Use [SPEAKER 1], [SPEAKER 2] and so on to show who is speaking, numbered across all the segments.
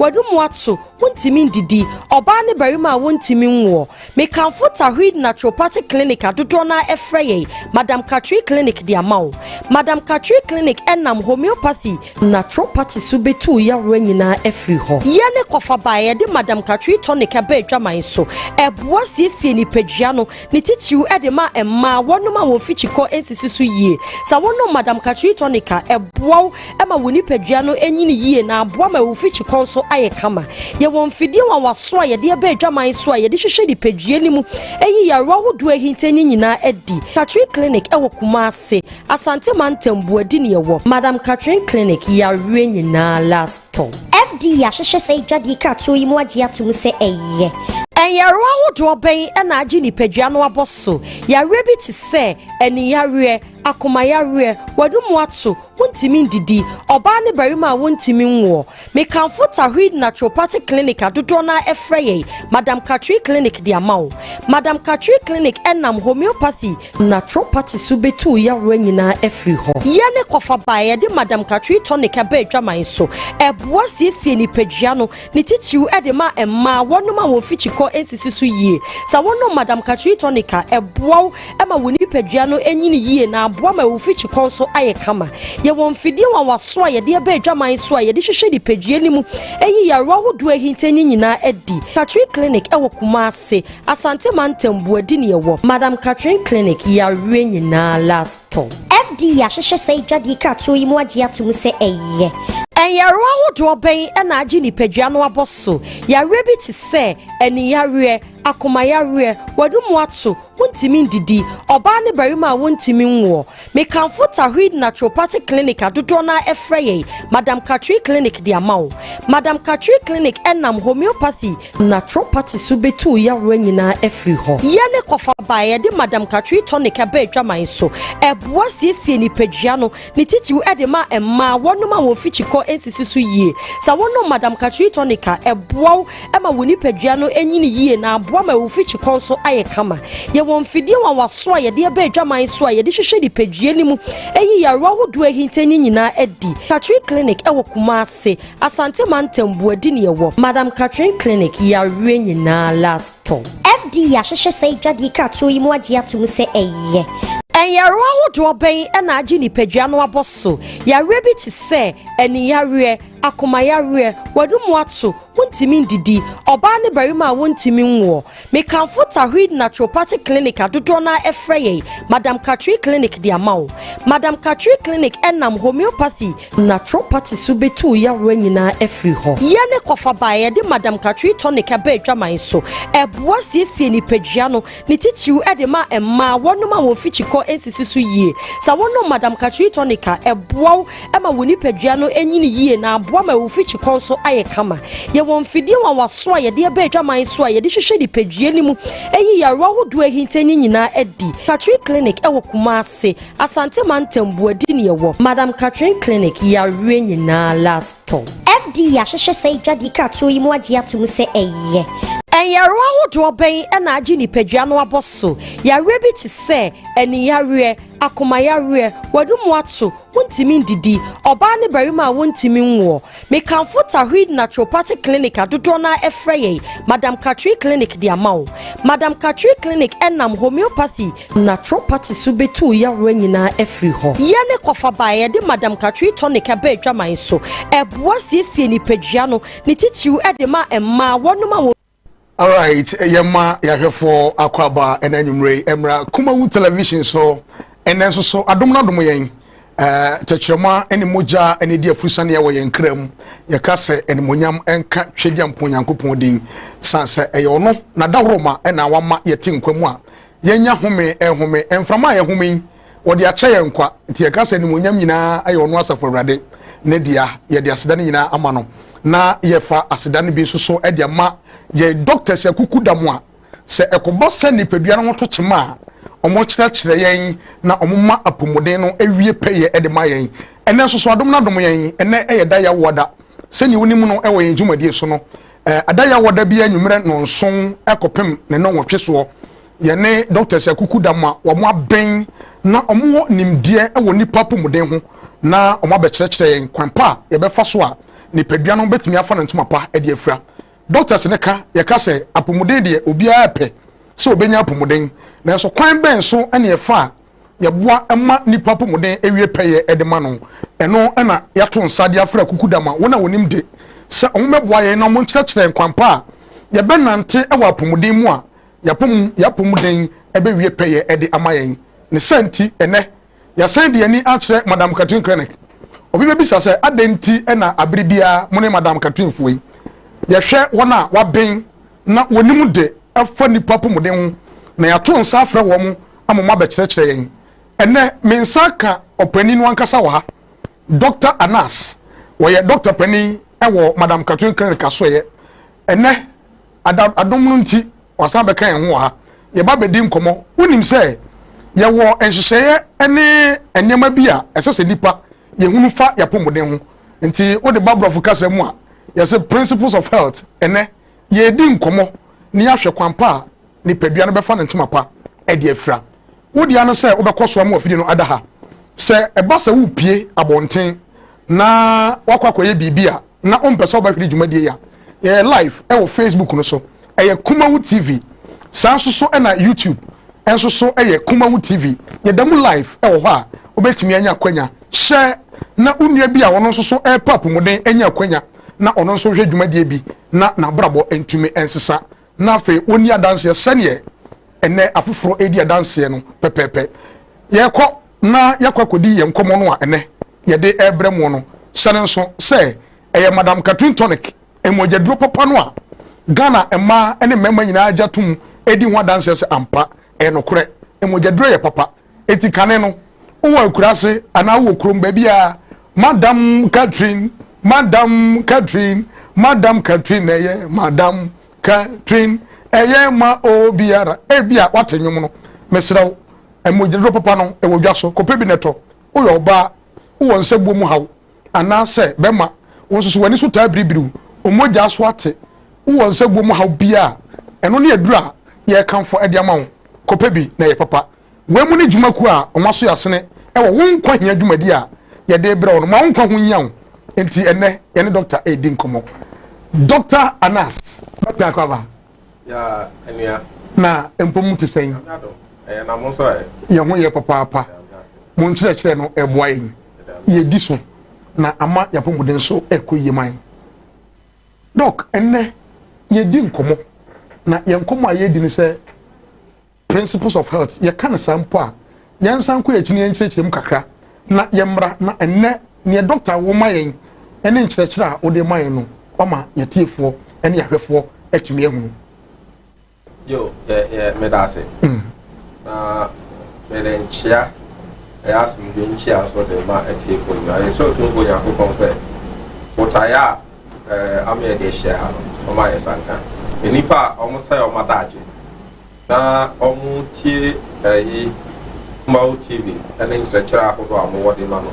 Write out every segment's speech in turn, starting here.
[SPEAKER 1] W'anum ato, wontumi ndidi, ɔbaa ne barima a wontumi nwoɔ. Mekamfo Tahwid Naturopathic Clinic a dodoɔ no ara frɛ yɛn Madam Katri Clinic de ama wo. Madam Katri Clinic nam homeopathy, naturopathy so bɛtu wo yareɛ nyinaa afiri hɔ. Yɛne kɔfaba a yɛde Madam Katri Tonic ba adwaman so. Ɛboa siesie nipadua no, ne titiriw de ma mmaa, wɔnom a wɔn fikyikɔ nsisi so yie. Sɛ wonom Madam Katri Tonic a, ɛboa wo ma wo nipadua no nyini yie na aboa ma wo fikyikɔ nso ayɛ kama. Yɛwɔ mfidie nwanwaso a yɛde ɛba adwaman so a yɛde hwehwɛ nipadua no mu, ɛyi yarewa ahodoɔ ahinta no nyinaa adi. Catherine Clinic wɔ Kumasi, Asante Mantam, Buadi ne yɛwɔ. Madam Catherine Clinic, yareɛ nyinaa last stop.
[SPEAKER 2] FDA ahwehwɛ saa adwadie kratoɔ yi mu agye atom sɛ ɛyɛ.
[SPEAKER 1] Nyarewa ahodoɔ bɛn na agye nipadua no abɔ so? Yareɛ bi te sɛ aniyareɛ, akomayareɛ, w'anum ato, wontumi ndidi, ɔbaa ne barima a wontumi nwoɔ. Mekamfo Tahwid Naturopathic Clinic a dodoɔ no ara frɛ yɛn Madam Katri Clinic de ama wo. Madam Katri Clinic nam homeopathy, naturopathy so bɛtu wo yareɛ nyinaa afiri hɔ. Yɛne kɔfaba a yɛde Madam Katri Tonic ba adwaman so. Ɛboa siesie nipadua no, ne titiriw de ma mmaa, wɔnom a wɔn fikyikɔ nsisi so yie. Sɛ wonom Madam Katri Tonic a, ɛboa wo ma wo nipadua no nyini yie na aboa ma wo fikyikɔ nso ayɛ kama. Yɛwɔ mfidie nwanwaso a yɛde ɛba adwaman so a yɛde hwehwɛ nipadua no mu, ɛyi yarewa ahodoɔ ahinta no nyinaa adi. Catherine Clinic wɔ Kumasi, Asante Mantam, Buadi ne yɛwɔ. Madam Catherine Clinic, yareɛ nyinaa last stop.
[SPEAKER 2] FDA ahwehwɛ saa adwadie kratoɔ yi mu agye atom sɛ ɛyɛ.
[SPEAKER 1] Nyarewa ahodoɔ bɛn na agye nipadua no abɔ so? Yareɛ bi te sɛ aniyareɛ, akomayareɛ, w'anum ato, wontumi ndidi, ɔbaa ne barima a wontumi nwoɔ. Mekamfo Tahwid Naturopathic Clinic a dodoɔ no ara frɛ yɛn Madam Katri Clinic de ama wo. Madam Katri Clinic nam homeopathy, naturopathy so bɛtu wo yareɛ nyinaa afiri hɔ. Yɛne kɔfaba a yɛde Madam Katri Tonic ba adwaman so. Ɛboa siesie nipadua no, ne titiriw de ma mmaa, wɔnom a wɔn fikyikɔ nsisi so yie. Sɛ wonom Madam Katri Tonic a, ɛboa wo ma wo nipadua no nyini yie na aboa ma wo fikyikɔ nso ayɛ kama. Yɛwɔ mfidie nwanwaso a yɛde ɛba adwaman so a yɛde hwehwɛ nipadua no mu, ɛyi yarewa ahodoɔ ahinta no nyinaa adi. Catherine Clinic wɔ Kumasi, Asante Mantam, Buadi ne yɛwɔ. Madam Catherine Clinic, yareɛ nyinaa last stop.
[SPEAKER 2] FDA ahwehwɛ saa adwadie kratoɔ yi mu agye atom sɛ ɛyɛ.
[SPEAKER 1] Nyarewa ahodoɔ bɛn na agye nipadua no abɔ so? Yareɛ bi te sɛ aniyareɛ, akomayareɛ, w'anum ato, wontumi ndidi, ɔbaa ne barima a wontumi nwoɔ. Mekamfo Tahwid Naturopathic Clinic a dodoɔ no ara frɛ yɛn Madam Katri Clinic de ama wo. Madam Katri Clinic nam homeopathy, naturopathy so bɛtu wo yareɛ nyinaa afiri hɔ. Yɛne kɔfaba a yɛde Madam Katri Tonic ba adwaman so. Ɛboa siesie nipadua no, ne titiriw de ma mmaa, wɔnom a wɔn fikyikɔ nsisi so yie. Sɛ wonom Madam Katri Tonic a, ɛboa wo ma wo nipadua no nyini yie na aboa ma wo fikyikɔ nso ayɛ kama. Yɛwɔ mfidie nwanwaso a yɛde ɛba adwaman so a yɛde hwehwɛ nipadua no mu, ɛyi yarewa ahodoɔ ahinta no nyinaa adi. Catherine Clinic wɔ Kumasi, Asante Mantam, Buadi ne yɛwɔ. Madam Catherine Clinic, yareɛ nyinaa last stop.
[SPEAKER 2] FDA ahwehwɛ saa adwadie kratoɔ yi mu agye atom sɛ ɛyɛ.
[SPEAKER 1] Nyarewa ahodoɔ bɛn na agye nipadua no abɔ so? Yareɛ bi te sɛ aniyareɛ, akomayareɛ, w'anum ato, wontumi ndidi, ɔbaa ne barima a wontumi nwoɔ. Mekamfo Tahwid Naturopathic Clinic a dodoɔ no ara frɛ yɛn Madam Katri Clinic de ama wo. Madam Katri Clinic nam homeopathy, naturopathy so bɛtu wo yareɛ nyinaa afiri hɔ. Yɛne kɔfaba a yɛde Madam Katri Tonic ba adwaman so. Ɛboa siesie nipadua no, ne titiriw de ma mmaa, wɔnom a wɔn.
[SPEAKER 3] Alright, yɛma yɛahwɛfoɔ akɔ aba ɛna anwummerɛ yi ɛmmra Kumawu television so. Ɛnɛ nso so adom no adom yɛn tɛkyerɛma ne mogya ne di afurusaneɛ wɔ yɛn kra mu. Yɛka sɛ animonyam nka Twedeɛ Mpo Nyankopɔn din, san sɛ ɛyɛ ɔno n'adaworoma ɛna wama yɛte nkwa mu a yɛnya home ɛhome mframa a yɛhome yi wɔde akyɛ yɛn nkwa. Nti yɛka sɛ animuonyam nyinaa yɛ ɔno Asafo Awurade ne dea. Yɛde aseda no nyinaa ama no, na yɛfa aseda no bi nso so de ama yɛn doctors akuku dam a sɛ ɛkɔba sɛ nipadua no ho to kyema a, wɔkyerɛkyerɛ yɛn na wɔma apɔmuden no wie pɛyɛ de ma yɛn. Ɛnɛ nso so adom no adom yɛn. Ɛnɛ yɛ da yawoɔ da. Sɛnea wonim no wɔ yɛn dwumadie so no, ada yawoɔ da biara anwummerɛ nnɔnson kɔpem ne nnɔnwɔtwe soɔ, Yɛne doctors akuku dam a wɔaben na wɔwɔ nimdeɛ wɔ nnipa apɔmuden ho na wɔabɛkyerɛkyerɛ yɛn kwan pa a yɛbɛfa so a nipadua no bɛtumi afa ne ntoma pa de afira. Doctors ne ka yɛka sɛ apɔmuden deɛ obiara pɛ sɛ obɛnya apɔmuden, nanso kwan bɛn so ne yɛfa a yɛboa ma nipa apɔmuden ewie pɛyɛ de ma no? Ɛno ɛna yɛato nsa de afra kuku dama wɔn a wɔnim de sɛ wɔn bɛboa yɛn na wɔn nkyerɛkyerɛ nkwan pa a yɛbɛnante wɔ apɔmuden mu a yɛapɔmuden ɛbɛwie pɛyɛ de ama yɛn. Ne sɛ nti ɛnɛ yɛsan de ani akyerɛ Madam Catherine Clinic. Obi bɛbisa sɛ adɛn nti ɛna abere biara mo ne Madam Catherine foɔ yi yɛhwɛ wɔn a waben na wɔnim de ɛfa nipa apɔmuden ho na yɛato nsa afrɛ wɔn ama wɔn abɛkyerɛkyerɛ yɛn. Ɛnɛ me nsa ka ɔpanin no ankasa wɔ ha, Dr Anas. Wɔyɛ doctor panin ɛwɔ Madam Catherine Clinic asoɛyɛ. Ɛnɛ adom no nti wasan bɛka yɛn ho wɔ ha, yɛba bɛdi nkɔmmɔ. Wonim sɛ yɛwɔ nhyehyɛeɛ ne nneɛma bi a ɛsɛ sɛ nipa yɛhunu fa yɛapɔmuden ho, nti wode ba borɔfo kasa mu a yɛsɛ principles of health. Ɛnɛ yɛredi nkɔmmɔ ne yɛahwɛ kwan pa a nipadua no bɛfa ne ntoma pa ɛde afira. Wodeɛ no sɛ wobɛkɔ so ama wafidie no ada ha sɛ ɛba sɛ wopie abɔnten na wakɔ akɔyɛ biribi a na wompɛ sɛ wobɛhwere dwumadie yi a yɛyɛ live ɛwɔ Facebook no so, ɛyɛ Kumawu TV. Saa nso so ɛna YouTube ɛnso so ɛyɛ Kumawu TV. Yɛda mu live ɛwɔ hɔ a wobɛtumi anya akwanya hyɛ na wo nua bi a ɔno nso so ɛrepa apɔmuden anya akwanya na ɔno nso hwɛ dwumadie bi na n'abrabɔ ntumi nsesa na afei wɔnni adanseɛ sɛneɛ ɛnɛ afoforɔ edi adanseɛ no pɛpɛɛpɛ. Yɛkɔ na yɛkɔ akɔdi yɛn nkɔmɔ no a ɛnɛ yɛde ɛrebrɛ mu no, hyɛ ne nso sɛ ɛyɛ Madam Catherine Tonic, mmogyaduro papa no a Ghana mmaa ne mmarima nyinaa gya tom edi ho adanseɛ sɛ ampa ɛyɛ nokorɛ, mmogyaduro yɛ papa. Eti kane no wowɔ akuraase anaa wowɔ kurom baabi a, Madam Catherine, Madam Catherine, Madam Catherine, ɛyɛ Madam Catherine, ɛyɛ ma obiara. Ebi a wate nnwom no, mesrɛ wo, mmogyaduro papa no ɛwɔ dwa so, kɔpɛ bi nɛtɔ. Woyɛ ɔbaa, wowɔ nsabuo mu haw anaasɛ bɛma wɔn nso so w'ani so taa biribiriw, omogya so ate, wowɔ nsabuo mu haw bia, ɛno ne aduru a yɛrekamfo de ama wo. Kɔpɛ bi na ɛyɛ papa. Wɔn mu ne dwumakuo a wɔn aso yɛ asene ɛwɔ wo nkwa hia dwumadi a yɛde brɛ wo no ma wo nkwa ho hia wo. Nti ɛnɛ yɛne dɔkta ɛredi nkɔmmɔ, Dr Anas. Dɔkta, akɔaba.
[SPEAKER 4] Ya nua.
[SPEAKER 3] Na mpom te sɛn?
[SPEAKER 4] Ɛyɛ na mo nso ɛ?
[SPEAKER 3] Yɛn ho yɛ papaapa. Mo nkyerɛkyerɛ no ɛboa yɛn, yɛdi so na ama yɛapɔmuden so ɛkɔ yie man. Doc, ɛnnɛ yɛdi nkɔmmɔ na yɛn nkɔmmɔ a yɛdi ne sɛ principles of health. Yɛka no saa mpo a, yɛnsan kɔ yɛkyi no yɛnkyerɛkyerɛ mu kakra na yɛmmra na ɛnnɛ neɛ dɔkta wɔ ma yɛn ɛne nkyerɛkyerɛ a wode ma yɛn no wama yɛtiefoɔ ɛne yɛahwɛfoɔ atumi ahunu.
[SPEAKER 4] Yo, yɛ yɛ meda ase. Na mede nkyea, ɛyɛ asomdwe nkyea nso de ma atiefoɔ nyinaa. Yɛsrɛ Otumfoɔ Nyankopɔn sɛ botaeɛ a ama yɛde ahyia ha no, ɔma yɛ sanka. Nnipa a ɔmo sɛe ɔmo adagye na ɔmo tie ɛyi Kumawu TV ɛne nkyerɛkyerɛ ahodoɔ a mowɔ de ma no.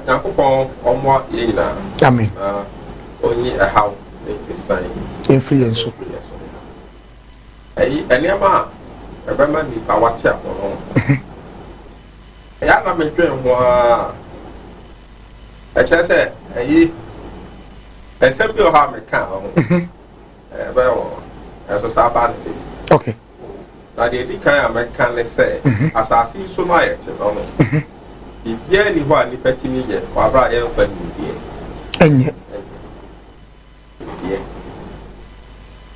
[SPEAKER 4] Nyankopɔn ɔmmoa yɛn nyinaa.
[SPEAKER 3] Amen.
[SPEAKER 4] Na ɔnyi ɛhaw ne esan
[SPEAKER 3] ɛmfiri yɛn so.
[SPEAKER 4] Ɛmfiri yɛn so. Ɛyi nneɛma a ɛbɛma nipa wate apɔ no, ɛyɛ ana medwen ho a ɛkyerɛ sɛ ɛyi nsɛm bi wɔ hɔ a meka ho ɛbɛyɛ wɔ ɛso saa baa ne te. Na deɛ ɛdi kan a mɛka ne sɛ asase yi so no a yɛte no, biribiara ni hɔ a nipa tumi yɛ wɔ abere a yɛmfa nimdeɛ.
[SPEAKER 3] Ɛnyɛ.
[SPEAKER 4] Nimdeɛ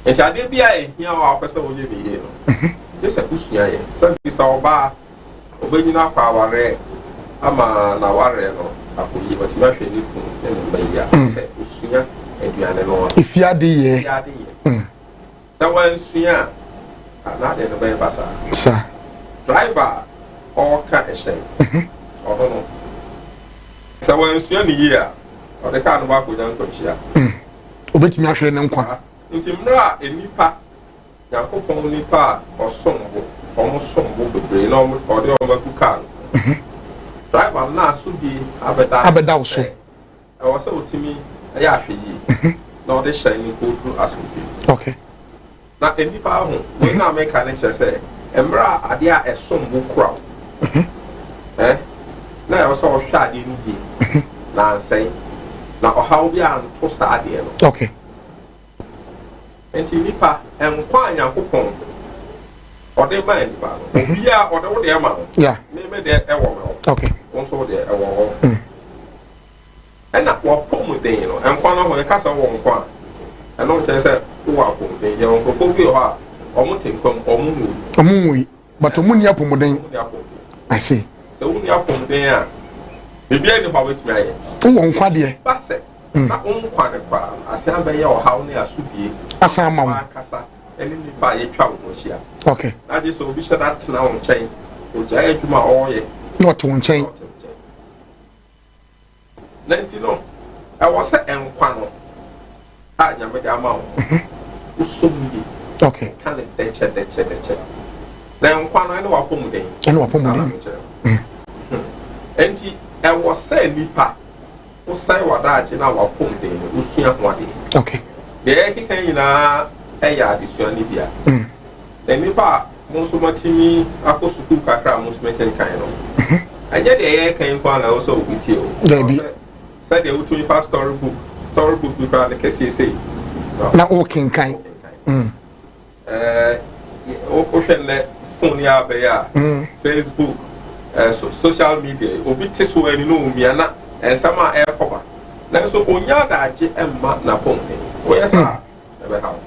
[SPEAKER 4] nti adeɛ bi a ehia wɔ a wopɛ sɛ woyɛ ne yie no, gye sɛ wosua yɛ. Sɛ bisa ɔbaa ɔbɛnyina akɔ awareɛ ama n'awareɛ no akɔ yie, ɔtumi ahwɛ ne kunu ne ne mma yie a, sɛ osua aduane no a
[SPEAKER 3] efiade yɛ.
[SPEAKER 4] Efiade yɛ. Sɛ wansua a, n'adeɛ no bɛyɛ basaa.
[SPEAKER 3] Saa.
[SPEAKER 4] Driver a ɔreka ɛhyɛn ɔno no, sɛ wansua ne yie a, ɔde kaa no bɔ akɔnya nkwanhyia.
[SPEAKER 3] Obetumi ahwere ne nkwa.
[SPEAKER 4] Saa. Nti mmerɛ a nnipa, Nyankopɔn nipa a ɔsom bo, ɔmo som bo bebree na ɔmo ɔde ɔmo agu kaa no mu, driver no na asodie abɛda ne
[SPEAKER 3] abɛda wo so.
[SPEAKER 4] Sɛ ɛwɔ sɛ otumi ɛyɛ ahwɛ yie na ɔde hyɛn no kɔduru asomdwe. Na nnipa ho wei na meka ne kyerɛ sɛ mmerɛ a adeɛ a ɛsom bo kura wo ɛ na ɛwɔ sɛ ɔhwɛ adeɛ no yie na ansɛe. Na ɔhaw bi anto saa adeɛ no. Nti nipa, nkwa a Nyankopɔn ɔde maa nipa no, obiara ɔde wo deɛ ma no. Me me deɛ ɛwɔ me hɔ. Wo nso wo deɛ ɛwɔ hɔ. Ɛna w'apɔmuden no, nkwa no ho, yɛka sɛ wowɔ nkwa a, ɛno nkyerɛ sɛ wowɔ apɔmuden. Yɛwɔ nkurɔfoɔ bi wɔ hɔ a, wɔn te nkwa mu, wɔn nwui.
[SPEAKER 3] Wɔn nwui, but wɔn nni apɔmuden.
[SPEAKER 4] Wɔn nni apɔmuden.
[SPEAKER 3] I see.
[SPEAKER 4] Sɛ wonni apɔmuden a, biribiara nni hɔ a wobɛtumi ayɛ.
[SPEAKER 3] Wowɔ nkwa deɛ.
[SPEAKER 4] Enti ba sɛ, na wo nkwa no koraa no, asan abɛyɛ ɔhaw ne asodie.
[SPEAKER 3] Asan ama wo.
[SPEAKER 4] W'ankasa ne nnipa a yɛatwa wo ho ahyia. Na gye sɛ obi hyɛ da tena wo nkyɛn, ogyae adwuma a ɔreyɛ.
[SPEAKER 3] Na ɔte wo nkyɛn.
[SPEAKER 4] Na ɔte wo nkyɛn. Na nti no, ɛwɔ sɛ nkwa no a Nyame de ama wo no, wosɔ mu yie. Woka no dɛkyɛ dɛkyɛ dɛkyɛ. Na nkwa no, ɛne w'apɔmuden.
[SPEAKER 3] Ɛne w'apɔmuden.
[SPEAKER 4] Nti, ɛwɔ sɛ nipa, wosɛe w'adaagye na w'apɔmuden no, wosua ho adeɛ. Deɛ yɛkeka nyinaa ɛyɛ adesua no bi a. Na nnipa a mo nso moatumi akɔ sukuu kakra a mo nso mekenkan no, ɛnyɛ deɛ yɛreka yi nko ara na ɛwɔ sɛ obi tie o.
[SPEAKER 3] Dabi.
[SPEAKER 4] Sɛdeɛ wotumi fa story book, story book bi koraa ne kɛseɛ sei.
[SPEAKER 3] Na wokenkan.
[SPEAKER 4] Ɛɛ, wohwɛ nnɛ phone yi abɛyɛ a, Facebook, ɛɛ social media yi, obi te so ani na omia na nsɛm a ɛrekɔba. Nanso onya adagye mma n'apɔmuden. Woyɛ saa. Ɛbɛha wo.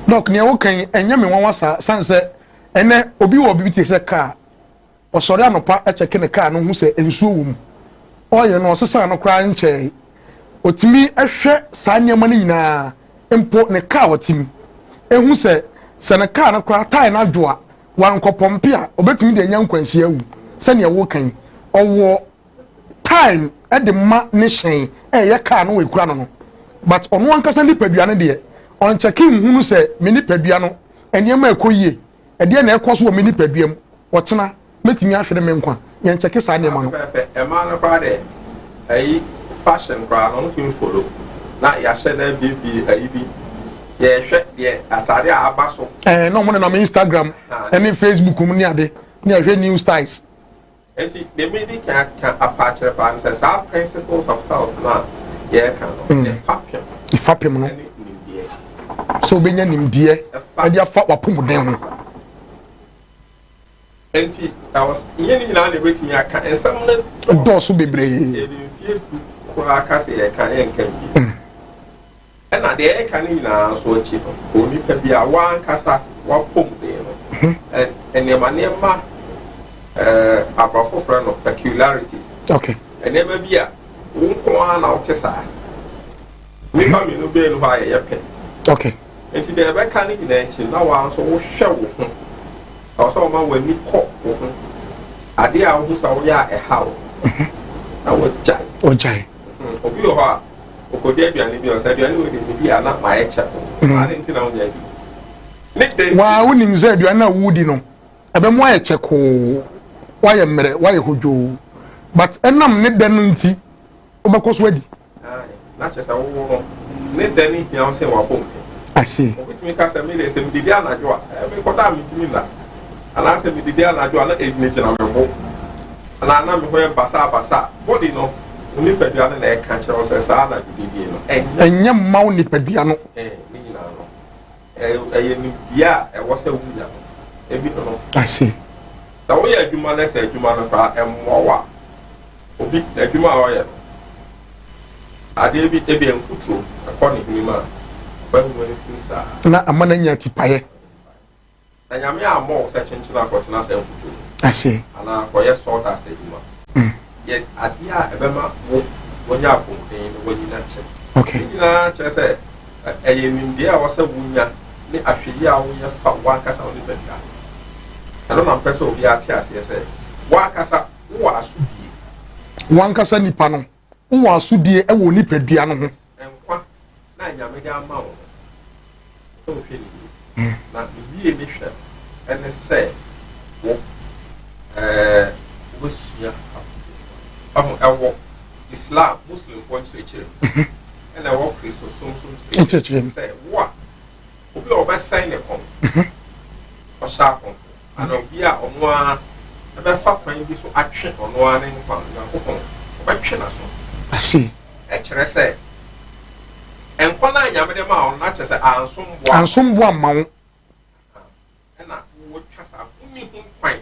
[SPEAKER 3] Doc, nea woka yi, ɛnyɛ me nwanwa saa, sane sɛ ɛnɛ obi wɔ biribi te sɛ kaa. Ɔsɔre anɔpa kyɛke ne kaa no hu sɛ nsuo wɔ mu. Ɔyɛ no ɔsesaa no koraa nkyɛe. Ɔtumi hwɛ saa nneɛma no nyinaa, mpo ne kaa ɔte mu. Ɛhu sɛ sɛ ne kaa no koraa tae no adwo a, wankɔpɔmpe a, ɔbɛtumi de anya nkwanhyia awu. Sɛnea woka yi, ɔwɔ time de ma ne hyɛn ɛyɛ car no ekura no no but ɔno ankasa nipadua no deɛ ɔnkyɛke nhunu sɛ me nipadua no nneɛma ɛkɔ yie, ɛdeɛ na ɛkɔ so wɔ me nipadua mu, ɔkyena mɛtumi ahwere me nkwa, yɛnkyɛke saa nneɛma no.
[SPEAKER 4] Pɛpɛɛpɛ, mmaa no koraa deɛ ɛyi fashion koraa no wɔn tumi follow na yɛahyɛ na abiebie ayi bi yɛhwɛ deɛ ataade a aba so.
[SPEAKER 3] Ɛɛ na wɔn nenam Instagram ɛne Facebook mu ne ade ne ɛhwɛ new styles.
[SPEAKER 4] Enti deɛ medi kan aka apa akyerɛ paa ne sɛ saa principles of health no a yɛreka no, ne fapem
[SPEAKER 3] Ne fapem no.
[SPEAKER 4] ne nimdeɛ.
[SPEAKER 3] Sɛ wobɛnya nimdeɛ de afa w'apɔmuden ho.
[SPEAKER 4] Enti ɛwɔ s-, nyɛ ne nyinaa na yɛbɛtumi aka, nsɛm no
[SPEAKER 3] dɔɔso bebree.
[SPEAKER 4] Yɛde mfeɛ du koraa ka sɛ yɛreka, yɛnka nwie. Ɛna deɛ yɛreka no nyinaa nso akyi no, onipa bi a w'ankasa w'apɔmuden no, nneɛma nneɛma, aborɔfo frɛ no peculiarities. Nneɛma bi a wo nko ara na wote saa. Nnipa mmienu bɛn no hɔ a yɛyɛ pɛ. Nti deɛ yɛbɛka no nyinaa akyi no, na woa nso wohwɛ wo ho. Ɛwɔ sɛ wɔma w'ani kɔ wo ho. Adeɛ a wohu sɛ woyɛ a ɛha wo, na wagyae.
[SPEAKER 3] Wagyae.
[SPEAKER 4] Obi wɔ hɔ a, Ɔkɔdi aduane bi a, ɔsɛ aduane wei deɛ medi a na mayɛ kyɛko. Ade nti na wonya bi. Ne dɛ nti.
[SPEAKER 3] Waa wonim sɛ aduane no a wodi no, ɛbɛma woayɛ kyɛkoo, woayɛ mmerɛ, woayɛ hodwoo. But ɛnam ne dɛ no nti, wobɛkɔ so adi.
[SPEAKER 4] Ae, na kyerɛ sɛ wowo no, ne dɛ no hia wo sɛ w'apɔmuden.
[SPEAKER 3] I see.
[SPEAKER 4] Obi tumi ka sɛ, me deɛ sɛ medidi anadwo a, ɛɛ mekɔda a mentumi nna. Anaasɛ medidi anadwo a na ɛgyinagyina me bo. Anaa na me ho yɛ basabasa. Body no, wo nipadua no na ɛka kyerɛ wo sɛ saa anadwo didie no, ɛnyɛ.
[SPEAKER 3] Ɛnyɛ mma wo nipadua no.
[SPEAKER 4] Ɛɛ, ne nyinaa no, ɛyɛ nimdeɛ a ɛwɔ sɛ wonya no. Ebi no no.
[SPEAKER 3] I see.
[SPEAKER 4] Sɛ woyɛ adwuma na sɛ adwuma no koraa ɛmmoa wo a, obi, n'adwuma a ɔyɛ no, adeɛ bi, ebia mfuturo ɛkɔ ne hwenem a, ɔbɛnwene sini saa.
[SPEAKER 3] Na ama no anya tipaeɛ.
[SPEAKER 4] Na Nyame ammɔ wo sɛ kyenkyen akɔtena saa mfuturo mu.
[SPEAKER 3] Ase.
[SPEAKER 4] Anaa kɔyɛ sawdust adwuma. Yɛ adeɛ a ɛbɛma wo wanya apɔmuden na wanyini akyɛ.
[SPEAKER 3] Okay.
[SPEAKER 4] Ne nyinaa kyerɛ sɛ ɛyɛ nimdeɛ a ɛwɔ sɛ wonya ne ahwɛyie a woyɛ fa w'ankasa wo nipadua ho. Ɛno na mpɛ sɛ obiara te aseɛ sɛ w'ankasa wowɔ asodie.
[SPEAKER 3] W'ankasa nipa no, wowɔ asodie wɔ wo nipadua no ho.
[SPEAKER 4] Nkwa na Nyame de ama wo no, sɛ wohwɛ no yie. Na ne yie ne hwɛ no ne sɛ wo ɛɛ wobɛsua apɔmuden. Ɔho ɛwɔ Islam, Muslimfoɔ nkyerɛkyerɛ mu, ɛna ɛwɔ Kristosom nso nkyerɛkyerɛ mu sɛ wo a obi a ɔbɛsɛn ne kɔn, ɔhyɛ akɔmfo, anaa obi a ɔno ara ɛbɛfa kwan bi so atwe ɔno ara ne nkwa no, Nyankopɔn ɔbɛtwe n'aso.
[SPEAKER 3] I see.
[SPEAKER 4] Ɛkyerɛ sɛ. Nkwa no a Nyame de maa wo no, na kyerɛ sɛ ansom bo amma wo.
[SPEAKER 3] Ansom bo amma wo.
[SPEAKER 4] Ɛna wotwa saa, wonni ho kwan.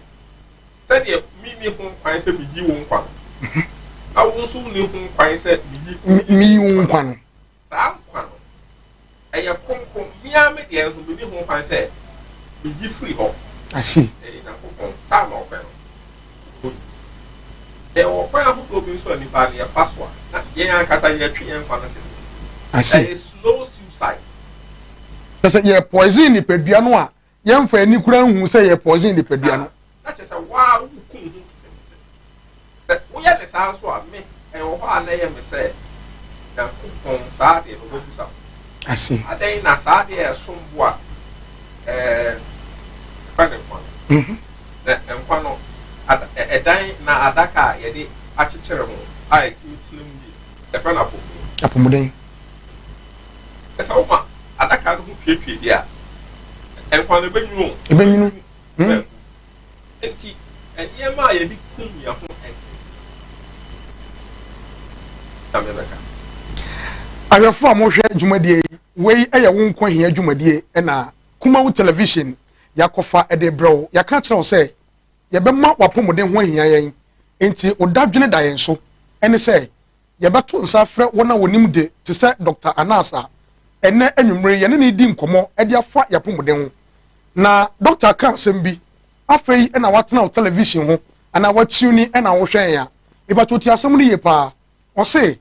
[SPEAKER 4] Sɛdeɛ menni ho kwan sɛ meyi wo nkwa no, na wo nso wonni ho kwan sɛ meyi
[SPEAKER 3] meyi wo nkwa no.
[SPEAKER 4] Saa nkwa no, ɛyɛ kronkron. Me ara me deɛ nso, menni ho kwan sɛ meyi firi hɔ.
[SPEAKER 3] I see.
[SPEAKER 4] Ɛyɛ Nyankopɔn, time a ɔpɛ no, ɔyi. Yɛwɔ kwan ahodoɔ bi nso a nnipa no yɛfa so a, na yɛn ankasa yɛtwe yɛn nkwa no ketekete.
[SPEAKER 3] I see.
[SPEAKER 4] Ɛyɛ slow suicide.
[SPEAKER 3] Kyerɛ sɛ yɛ poison nipadua no a yɛmfa ani koraa nhu sɛ yɛ poison nipadua no.
[SPEAKER 4] Na kyerɛ sɛ waa wokum ho ketekete. Sɛ woyɛ ne saa nso a, me, ɛwɔ hɔ a na ɛyɛ me sɛ Nyankopɔn saa adeɛ no ɔbɛbusa wo.
[SPEAKER 3] I see.
[SPEAKER 4] Adɛn na saa adeɛ a ɛsom bo a ɛɛ yɛfrɛ no nkwa no, na nkwa no ada ɛdan na adaka a yɛde akyekyere ho a ɛtumi tena mu yie, yɛfrɛ no apɔmuden.
[SPEAKER 3] Apɔmuden.
[SPEAKER 4] Sɛ woma adaka no ho tuatua bi a, nkwa no ɛbɛnwunu o.
[SPEAKER 3] Ɛbɛnwunu.
[SPEAKER 4] Ɛbɛgu. Enti nneɛma a yɛde kum yɛn ho nketenkete na mebɛka.
[SPEAKER 3] Ahwɛfo a mohwɛ dwumadie yi, wei yɛ wo nkwa hia dwumadie na Kumawu Television yɛakɔfa de rebrɛ wo. Yɛaka akyerɛ wo sɛ yɛbɛma w'apɔmuden ho ahia yɛn, enti wo dadwene da yɛn so. Ɛne sɛ yɛbɛto nsa afrɛ wɔn a wɔnim de te sɛ Dɔkta Anas a ɛnnɛ anwummere yɛne no redi nkɔmmɔ de afa yɛn apɔmuden ho. Na dɔkta ka asɛm bi, afei na watena wo television ho anaa watune na wohwɛ yɛn a, mepakyɛw tie asɛm no yie paa. Ɔse,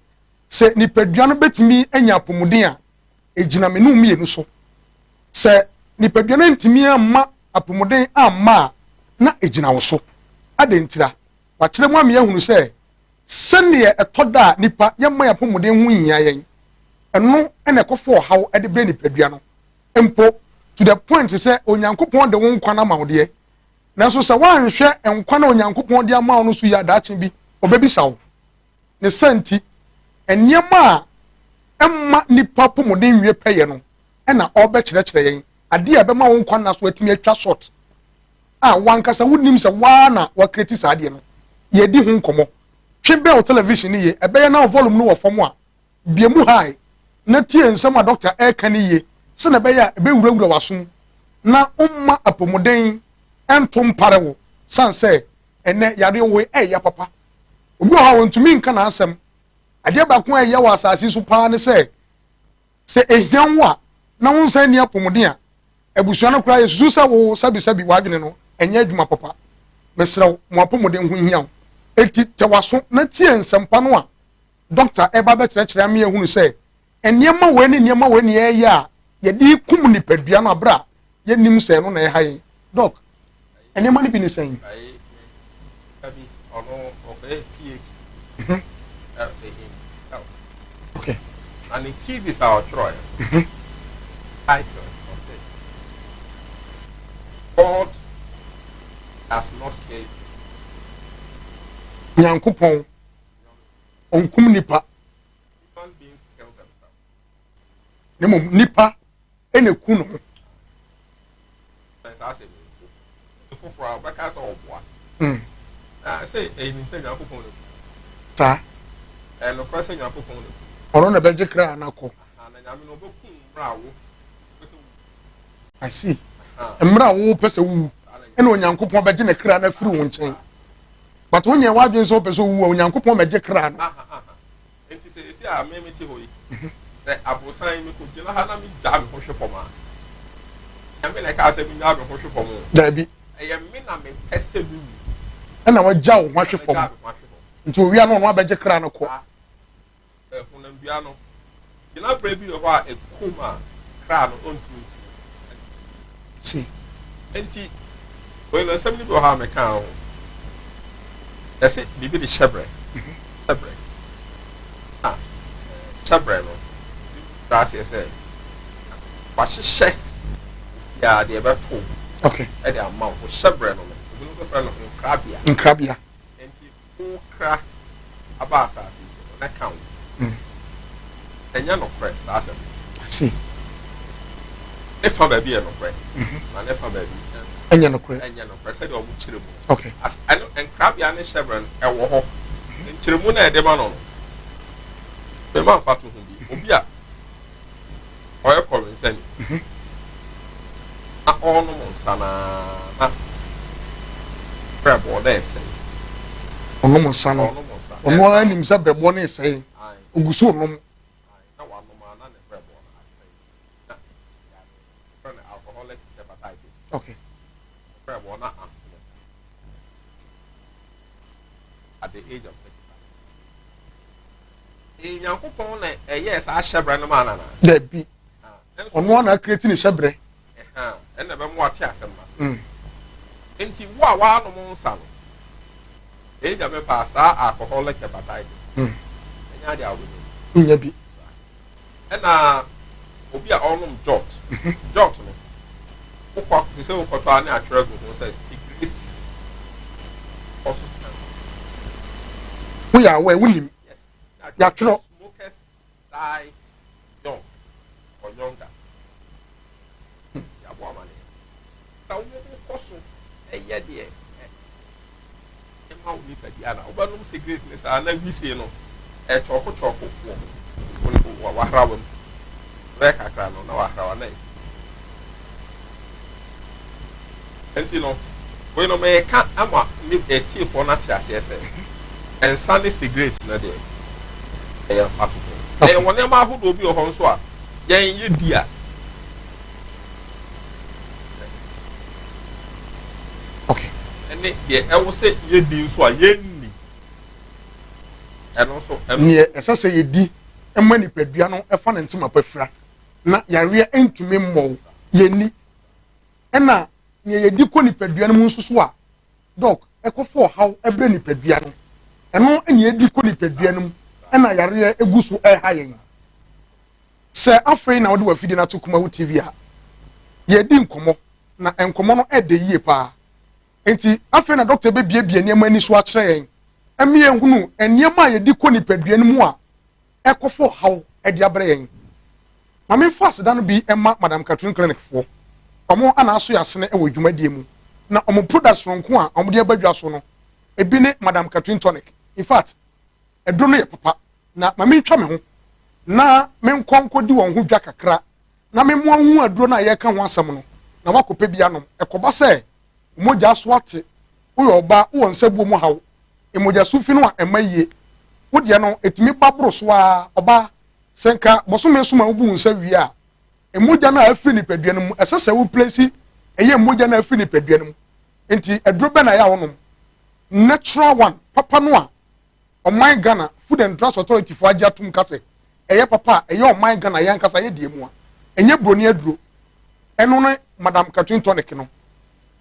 [SPEAKER 3] sɛ nipadua no bɛtumi anya apɔmuden a, ɛgyina me ne wo mmienu so. Sɛ nipadua no antumi amma apɔmuden amma a, na ɛgyina wo so. Adɛn ntira? Wakyerɛ mu ama yɛahunu sɛ sɛdeɛ ɛtɔ da a nnipa yɛmma yɛn apɔmuden ho nhia yɛn, ɛno na ɛkɔfa ɔhaw de brɛ nipadua no mpo to the point sɛ Onyankopɔn de wo nkwa no ama wo deɛ, nanso sɛ woanhwɛ nkwa no a Onyankopɔn de ama wo no so yie a daakye bi ɔbɛbisa wo. Ne saa nti, nneɛma a ɛmma nnipa apɔmuden nwie pɛyɛ no na ɔrebɛkyerɛkyerɛ yɛn, adeɛ a ɛbɛma wo nkwa nna so atumi atwa short a wankasa wonim sɛ waa na wakireti saa adeɛ no, yɛdi ho nkɔmmɔ. Twe bɛn wo television no yie, ɛbɛyɛ na wo volume no wɔ fam a, bue mu high na tie nsɛm a dɔkta ɛreka no yie sɛnea ɛbɛyɛ a ɛbɛwurawura w'asom na womma apɔmuden nto mpare wo sane sɛ ɛnɛ yareɛ wɔ ɛyɛ papa. Obi wɔ hɔ a wɔntumi nka n'asɛm. Adeɛ baako a ɛyɛ wɔ asase so paa ne sɛ sɛ ehia wo a na wo nsa nni apɔmuden a, abusua no koraa yɛsusu sɛ wo sɛbisɛbi w'adwene no ɛnyɛ adwuma papa. Mesrɛ wo, mo apɔmuden ho hia wo. Enti tɛ w'aso na tie nsɛmpa no a dɔkta ɛba bɛkyerɛkyerɛ ama yɛahunu sɛ nneɛma wei ne nneɛma wei ne yɛyɛ a yɛde kum nipadua no abere a yɛnnim sɛ ɛno na ɛha yɛn. Dɔk, nneɛma no bi ne sɛn?
[SPEAKER 4] Bi ɔno ɔkɔyɛ PhD in health.
[SPEAKER 3] Okay.
[SPEAKER 4] Na ne thesis a ɔtwerɛeɛ no title ɔsɛ God does not kill.
[SPEAKER 3] Nyankopɔn ɔnkum nipa.
[SPEAKER 4] Human beings kill themselves.
[SPEAKER 3] Na mmom nipa na eku ne ho.
[SPEAKER 4] Saa asɛm yi foforɔ a ɔbɛka sɛ ɔboa. Na sɛ ɛnim sɛ Nyankopɔn na ku.
[SPEAKER 3] Saa.
[SPEAKER 4] Ɛyɛ nokorɛ sɛ Nyankopɔn na ku.
[SPEAKER 3] Ɔno na ɛbɛgye kra no akɔ.
[SPEAKER 4] Na Nyame no ɔbɛku mmerɛ a wo pɛ sɛ wowu.
[SPEAKER 3] I see. Mmerɛ a wo pɛ sɛ wowu ɛna Onyankopɔn bɛgye ne kra no afiri wo nkyɛn. But wonyɛ w'adwene sɛ wopɛ sɛ wowu a Onyankopɔn bɛgye kra no.
[SPEAKER 4] Enti seesei a me mete hɔ yi, sɛ aborosan yi mekɔgyina ha na megyaa me ho hwe fam a, ɛnyɛ me na ɛkaa sɛ menyaa me ho hwe fam o.
[SPEAKER 3] Daabi.
[SPEAKER 4] Ɛyɛ me na mepɛ sɛ mewu.
[SPEAKER 3] Ɛna wagya wo ho ahwe fam.
[SPEAKER 4] Magyaa me ho ahwe fam.
[SPEAKER 3] Nti owia no ɔno abɛgye kra no kɔ.
[SPEAKER 4] Saa. Honamdua no, gyinaberɛ bi wɔ hɔ a ɛkɔ mu a, kra no ɔntumi ntumi.
[SPEAKER 3] Si.
[SPEAKER 4] Enti, wei no nsɛm no bi wɔ hɔ a mekaa ho. Yɛse biribi de hyɛbrɛ. Hyɛbrɛ. Na hyɛbrɛ no, kyerɛ aseɛ sɛ wahyehyɛ obiara deɛ ɛbɛto wo.
[SPEAKER 3] Okay.
[SPEAKER 4] Ɛde ama wo. Hyɛbrɛ no no, ebinom nso frɛ no nkrabea.
[SPEAKER 3] Nkrabea.
[SPEAKER 4] Enti wokra aba asase yi so no, na ka wo. Ɛnyɛ nokorɛ saa asɛm no.
[SPEAKER 3] I see.
[SPEAKER 4] Ne fa baabi yɛ nokorɛ, na ne fa baabi
[SPEAKER 3] ɛnyɛ nokorɛ.
[SPEAKER 4] Ɛnyɛ nokorɛ sɛdeɛ wɔn kyerɛ mu no.
[SPEAKER 3] Okay.
[SPEAKER 4] As ɛno nkrabea ne hyɛbrɛ no ɛwɔ hɔ. Nkyerɛmu na ɛde ma no no. Mema mfa to ho bi. Obi a. Ɔkɔwensani. Na ɔrenom nsa no ara na brɛboɔ no resɛe.
[SPEAKER 3] Ɔnom nsa no, ɔno ara nim sɛ brɛboɔ no resɛe, ɔgu so renom.
[SPEAKER 4] Na wanom ara na ne brɛboɔ no asɛe. Na yare no, yɛfrɛ no alcoholic hepatitis.
[SPEAKER 3] Okay.
[SPEAKER 4] Brɛboɔ no ahono at the age of 35. Ɛyɛ Nyankopɔn na ɛyɛɛ saa hyɛbrɛ no maa no anaa?
[SPEAKER 3] Dabi. Ɔno ara na akreati ne hyɛbrɛ.
[SPEAKER 4] Ɛna ɛbɛma wate asɛm no ase. Mm. Nti wo a woanom nsa no, ɛyɛ Nyame paa saa alcoholic hepatitis. Mm. Ɛnyɛ ade a wobɛnya
[SPEAKER 3] bi. Wonya bi.
[SPEAKER 4] Ɛna obi a ɔnom jot. Mhm. Jot no, wokɔ te sɛ wokɔtɔ a ne atwerɛ agu ho sɛ cigarette causes cancer.
[SPEAKER 3] Woyɛ aware, wonim.
[SPEAKER 4] Yes.
[SPEAKER 3] Yɛatwerɛ.
[SPEAKER 4] Smokers die young or younger. Yɛabɔ amaneɛ. Sɛ wokɔ so yɛ deɛ ɛma wo nipadua na wobɛnom cigarette ne saa na wisie no ɛkyɔko kyɔko wɔ wahrawa mu. Bɛyɛ kakra no na wahrawa na asi. Nti no, wei no meka ama ne atiefoɔ no ate aseɛ sɛ nsa ne sigaret no deɛ ɛyɛ mfatoho. Na yɛwɔ nneɛma ahodoɔ bi wɔ hɔ nso a yɛn yɛdi a
[SPEAKER 3] okay.
[SPEAKER 4] ɛne deɛ ɛwɔ sɛ yɛdi nso a yɛnni ɛno nso ɛno.
[SPEAKER 3] Neɛ ɛsɛ sɛ yɛdi ma nipadua no ɛfa ne ntoma pa fira na yareɛ ntumi mmɔ wo yɛnni. Ɛna nea yɛdi kɔ nipadua no mu nso so a, dɔk, ɛkɔfa ɔhaw brɛ nipadua no. Ɛno na yɛdi kɔ nipadua no mu ɛna yareɛ egu so ɛha yɛn. Sɛ afei na wode w'afidie no ato Kumawu TV a, yɛredi nkɔmmɔ na nkɔmmɔ no ɛdɛ yie paa. Enti afei na dɔkta bɛbiebie nneɛma ani so akyerɛ yɛn ɛma yɛhunu nneɛma a yɛdi kɔ nipadua no mu a ɛkɔfa ɔhaw de abrɛ yɛn. Ma memfa aseda no bi mma Madam Catherine Clinic foɔ. Wɔn ana aso yɛ asene wɔ dwumadie mu. Na wɔn product soronko a wɔde aba dwa so no, ebi ne Madam Catherine Tonic. In fact, aduro no yɛ papa. Na ma mentwa me ho na menkɔ nkɔdi wɔn ho dwa kakra na memmoa nhu aduro no a yɛreka ho asɛm no na woakɔpɛ bi anom. Ɛkɔba sɛ wo mogya so ate, woyɛ ɔbaa, wowɔ nsabuo mu haw, Mogya su fi no a ɛmma yie. Wo deɛ no, ɛtumi ba boro so ara. Ɔbaa, sɛ nka bosome nson a wobu wo nsa wie a, mogya no a afiri nipadua no mu, ɛsɛ sɛ wo place ɛyɛ mogya no a afiri nipadua no mu. Nti aduro bɛn na ɛyɛ a wonom? Natural one, papa no a ɔman Ghana Food and Drugs Authority foɔ agye atom ka sɛ ɛyɛ papa a ɛyɛ ɔman Ghana yɛn ankasa yɛ deɛ mu a, ɛnyɛ buroni aduro. Ɛno ne Madam Catherine Tonic no.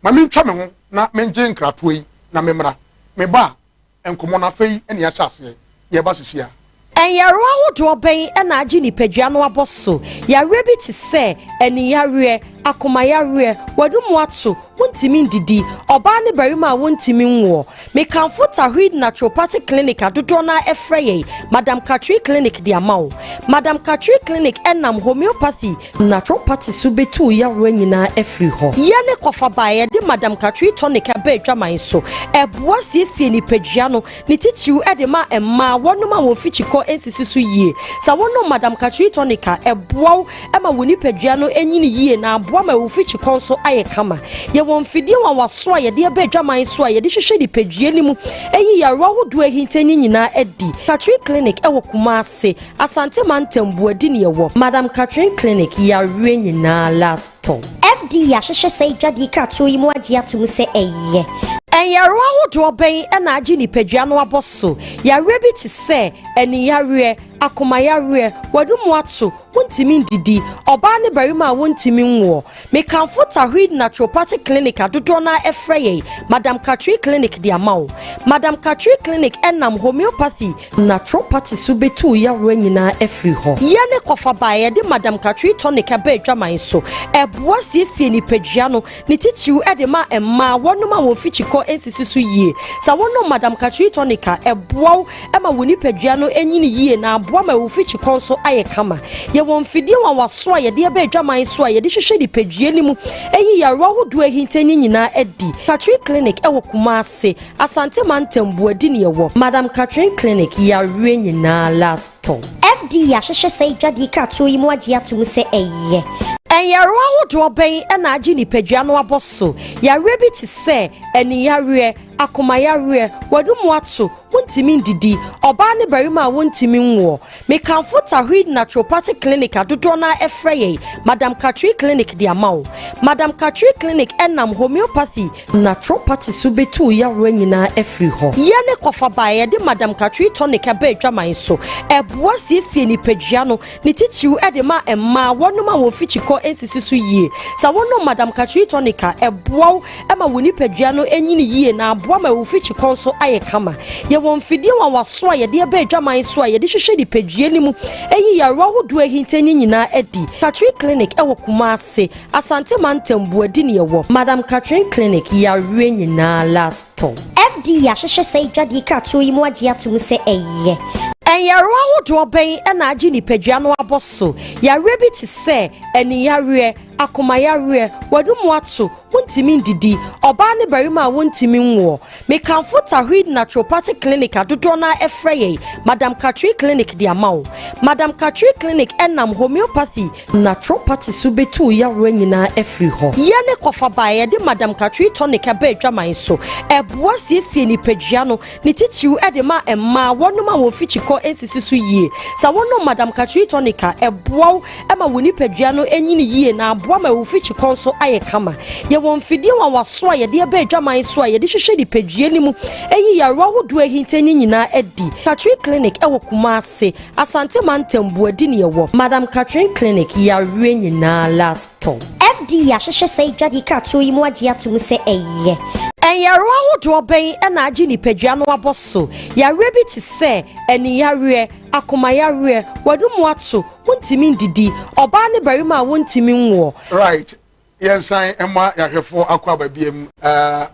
[SPEAKER 3] Ma mentwa me ho na mengye nkratoɔ yi na memmra. Meba a, nkɔmmɔ no afei na yɛahyɛ aseɛ. Yɛreba sisi ara.
[SPEAKER 1] Nyarewa ahodoɔ bɛn na agye nipadua no abɔ so? Yareɛ bi te sɛ aniyareɛ, akomayareɛ, w'anomu ato, wontumi ndidi, ɔbaa ne barima a wontumi nwoɔ. Mekamfo Tawheed Naturopathic Clinic a dodoɔ no ara frɛ yɛn Madam Katri Clinic de ama wo. Madam Katri Clinic nam homeopathy, naturopathy so bɛtu wo yareɛ nyinaa afiri hɔ. Yɛne kɔfaba a yɛde Madam Katri Tonic aba adwaman so. Ɛboa siesie nipadua no, ne titiriw de ma mmaa, wɔnom a wɔn mfikyikɔ nsisi so yie. Sɛ wonom Madam Katri Tonic a, ɛboa wo ma wo nipadua no nyini yie na aboa ma wo mfikyikɔ nso ayɛ kama. Yɛwɔ mfidie nwanwaso a yɛde aba adwaman so a yɛde hwehwɛ nipadua no mu yi yarewa ahodoɔ ahinta no nyinaa adi. Catherine Clinic wɔ Kumasi, Asante Mantam, Buadi ne yɛwɔ. Madam Catherine Clinic, yareɛ nyinaa last stop.
[SPEAKER 2] FDA ahwehwɛ saa adwadie kratoɔ yi mu agye atom sɛ ɛyɛ.
[SPEAKER 1] Nyarewa ahodoɔ bɛn na agye nipadua no abɔ so? Yareɛ bi te sɛ aniyareɛ, akomayareɛ, w'anomu ato, wontumi ndidi, ɔbaa ne barima a wontumi nwoɔ. Mekamfo Tawheed Naturopathic Clinic a dodoɔ no ara frɛ yɛn Madam Katri Clinic de ama wo. Madam Katri Clinic nam homeopathy, naturopathy so bɛtu wo yareɛ nyinaa afiri hɔ. Yɛne kɔfaba a yɛde Madam Katri Tonic aba adwaman so. Ɛboa siesie nipadua no, ne titiriw de ma mmaa, wɔnom a wɔn mfikyikɔ nsisi so yie. Sɛ wonom Madam Katri Tonic a, ɛboa wo ma wo nipadua no nyini yie na aboa. aboa ma wo fikyikɔ nso ayɛ kama. Yɛwɔ mfidie nwanwaso a yɛde ɛbɛ adwaman so a yɛde hwehwɛ nipadua no mu ɛyi yarewa ahodoɔ ahinta ne nyinaa adi. Catherine Clinic ɛwɔ Kumase, Asante Mantam, Buadi ne yɛwɔ. Madam Catherine Clinic, yareɛ nyinaa last stop.
[SPEAKER 2] FDA ahwehwɛ sɛ dwadie kratoɔ yi mu agye atom sɛ ɛyɛ.
[SPEAKER 1] Ɛnyarewa ahodoɔ bɛn ɛna agye nipadua no abɔ so? Yareɛ bi te sɛ aniyareɛ, akomayareɛ, w'anum ato, wontumi ndidi, ɔbaa ne barima a wontumi nwoɔ. Mekamfo Tahid Naturopathic Clinic a dodoɔ no ɛfrɛ yɛn Madam Catherine Clinic de ama wo. Madam Catherine Clinic ɛnam homeopathy, naturopathy so bɛtu yareɛ nyinaa afiri hɔ. Yɛne kɔfa baa yɛde Madam Catherine Tonic ɛbɛ adwaman so. Ɛboa siesie nipadua no, ne titiriw ɛde ma mmaa wɔnom a wɔn fikyikɔ nsisi so yie. Sɛ wɔnom Madam Catherine Tonic a, ɛboa wo ɛma wo nipadua no anyini yie na aboa ma wo fikyikɔ nso ayɛ kama. Yɛwɔ mfidie nwanwaso a yɛde ɛbɛ adwaman so a yɛde hwehwɛ nipadua no mu ɛyi yarewa ahodoɔ ahinta ne nyinaa adi. Catherine Clinic ɛwɔ Kumase, Asante Mantam, Buadi ne yɛwɔ. Madam Catherine Clinic, yareɛ nyinaa last stop.
[SPEAKER 2] FDA ahwehwɛ sɛ dwadie kratoɔ yi mu agye atom sɛ ɛyɛ.
[SPEAKER 1] Ɛnyarewa ahodoɔ bɛn ɛna agye nipadua no abɔ so? Yareɛ bi te sɛ aniyareɛ, akomayareɛ, w'anum ato, wontumi ndidi, ɔbaa ne barima a wontumi nwoɔ. Mekamfo Tahid Naturopathic Clinic a dodoɔ no ɛfrɛ yɛn Madam Catherine Clinic de ama wo. Madam Catherine Clinic ɛnam homeopathy, naturopathy so bɛtu yareɛ nyinaa afiri hɔ. Yɛne kɔfa baa yɛde Madam Catherine Tonic ɛbɛ adwaman so. Ɛboa siesie nipadua no, ne titiriw ɛde ma mmaa wɔnom a wɔn fikyikɔ nsisi so yie. Sɛ wɔnom Madam Catherine Tonic a, ɛboa wo ɛma wo nipadua no anyini yie na aboa ma wo fikyikɔ nso ayɛ kama. Yɛwɔ mfidie nwanwaso a yɛde ɛbɛ adwaman so a yɛde hwehwɛ nipadua no mu ɛyi yarewa ahodoɔ ahinta ne nyinaa adi. Catherine Clinic ɛwɔ Kumase, Asante Mantam, Buadi ne yɛwɔ. Madam Catherine Clinic, yareɛ nyinaa last stop.
[SPEAKER 2] FDA ahwehwɛ sɛ dwadie kratoɔ yi mu agye atom sɛ ɛyɛ.
[SPEAKER 1] Ɛnyarewa ahodoɔ bɛn ɛna agye nipadua no abɔ so? Yareɛ bi te sɛ aniyareɛ, akomayareɛ, w'anum ato, wontumi ndidi, ɔbaa ne barima a wontumi nwoɔ.
[SPEAKER 3] Right, yɛnsan ɛma yɛahwɛfoɔ akɔ aba biem.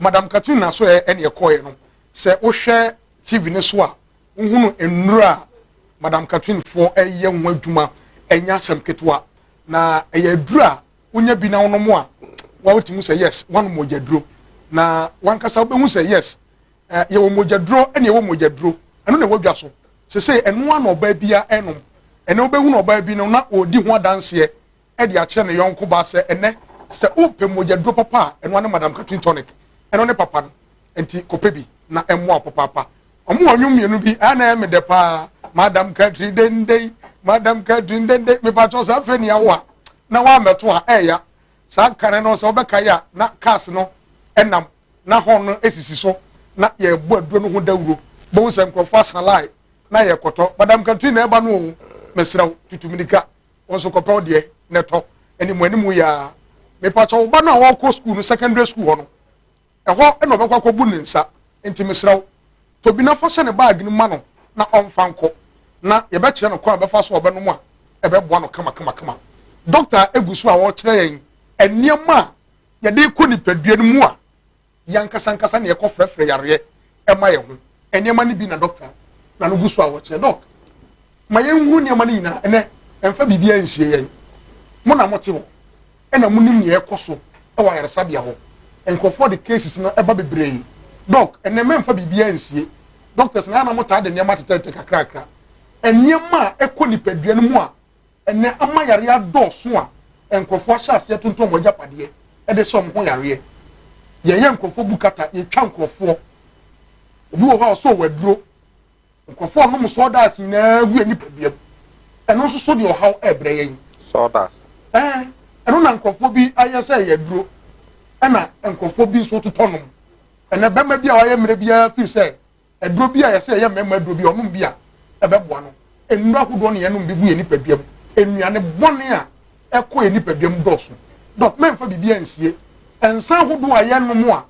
[SPEAKER 3] Madam Catherine na so yɛ ɛne ɛkɔɔyɛ no, sɛ wohwɛ TV ne so a, wohunu nnuro a Madam Catherine foɔ ɛyɛ ho adwuma. Ɛnyɛ asɛm ketewa na ɛyɛ aduro a wonya bi na wonom a, wawotumi sɛ yes, wanom mogya duro na wankasa wobɛhu sɛ yes, yɛwɔ mogya duro ɛne yɛwɔ mogya duro. Ɛno na ɛwɔ dwa so sese ɛno ano ɔbaa bia ɛnom. Ɛnɛ wobɛhunu ɔbaa bi no na ɔredi ho adanseɛ ɛde akyerɛ ne yɔnko ba sɛ ɛnɛ sɛ wopɛ mogya duro papa a, ɛno ane Madam Catherine Tonic. Ɛno ne papa no, nti kɔpɛ bi na ɛmmoa papaapa. Ɔmo wɔ nnwom mmienu bi ɛna ɛyɛ me dɛ paa, Madam Catherine denden, Madam Catherine denden. Mepatwɔ saa afei ni awo a na wammɛto a ɛɛya saa kane no sɛ wobɛka yi a, na cars no ɛnam na hɔn no esisi so na yɛbɔ aduro no ho dawuro. Bohu sɛ nkurɔfoɔ asa line na yɛkɔtɔ Madam Catherine na ɛba no o. Mesrɛ wo, tutu mirika, wɔn nso kɔpɛ wo deɛ na ɛtɔ anim anim yaa. Mepatwɔ, wo ba no a wɔkɔ school no, secondary school hɔ no, ɛhɔ ɛna ɔbɛkɔ akɔbu ne nsa, nti mesrɛ wo, tobi na fa hyɛ ne baage no ma no na ɔmfa nkɔ na yɛbɛkyerɛ no kwan a ɔbɛfa so a ɔbɛnom a ɛbɛboa no kama kama kama. Dɔkta egu so a ɔrekyerɛ yɛn nneɛma a yɛde kɔ nipadua no mu a yɛankasa nkasa na yɛkɔ frɛfrɛ yareɛ ɛma yɛn ho. Nneɛma no bi na dɔkta na no gu so a wɔkyerɛ. Doc, ma yɛnhunu nneɛma no nyinaa. Ɛnɛ ɛmfa biribiara nsie yɛn. Mo na mote hɔ ɛna monim nea ɛkɔ so ɛwɔ ayaresabea hɔ. Nkurɔfoɔ de cases no ɛba bebree. Doc, ɛnɛ mɛmfa biribiara nsie doctors na ana motaa de nneɛma tetɛtɛ kakrakra, nneɛma a ɛkɔ nipadua no mu a ɛnɛ ama yareɛ adɔɔso a nkurɔfoɔ ahyɛ aseɛ tontɔn wɔn agyapadeɛ ɛde sɛ wɔn ho yareɛ. Yɛyɛ nkurɔfoɔ bu kata, yɛtwa nkurɔfoɔ. Obi wɔ hɔ a ɔsɔ wɔ aduro, nkurɔfoɔ ɔnom sawdust nyinaa gu yɛn nipadua mu. Ɛno nso so deɛ ɔhaw ɛɛbrɛ yɛn.
[SPEAKER 4] Sawdust?
[SPEAKER 3] Ɛno na nkurɔfoɔ bi ayɛ sɛ ɛyɛ aduro, ɛna nkurɔfoɔ bi nso totɔ nom. Ɛnɛ bɛrima bi a ɔyɛ mmerɛ biara fi sɛ aduro bi a yɛsɛ ɛyɛ mmarima aduro bi a ɔnom bi a ɛbɛboa no. Nnuro ahodoɔ ne yɛnom bi gu yɛn nipadua mu, nnuane bɔne a ɛkɔ yɛn nipadua mu dɔɔso. Doc, mɛmfa biribi ansie. Nsa ahodoɔ a yɛnom a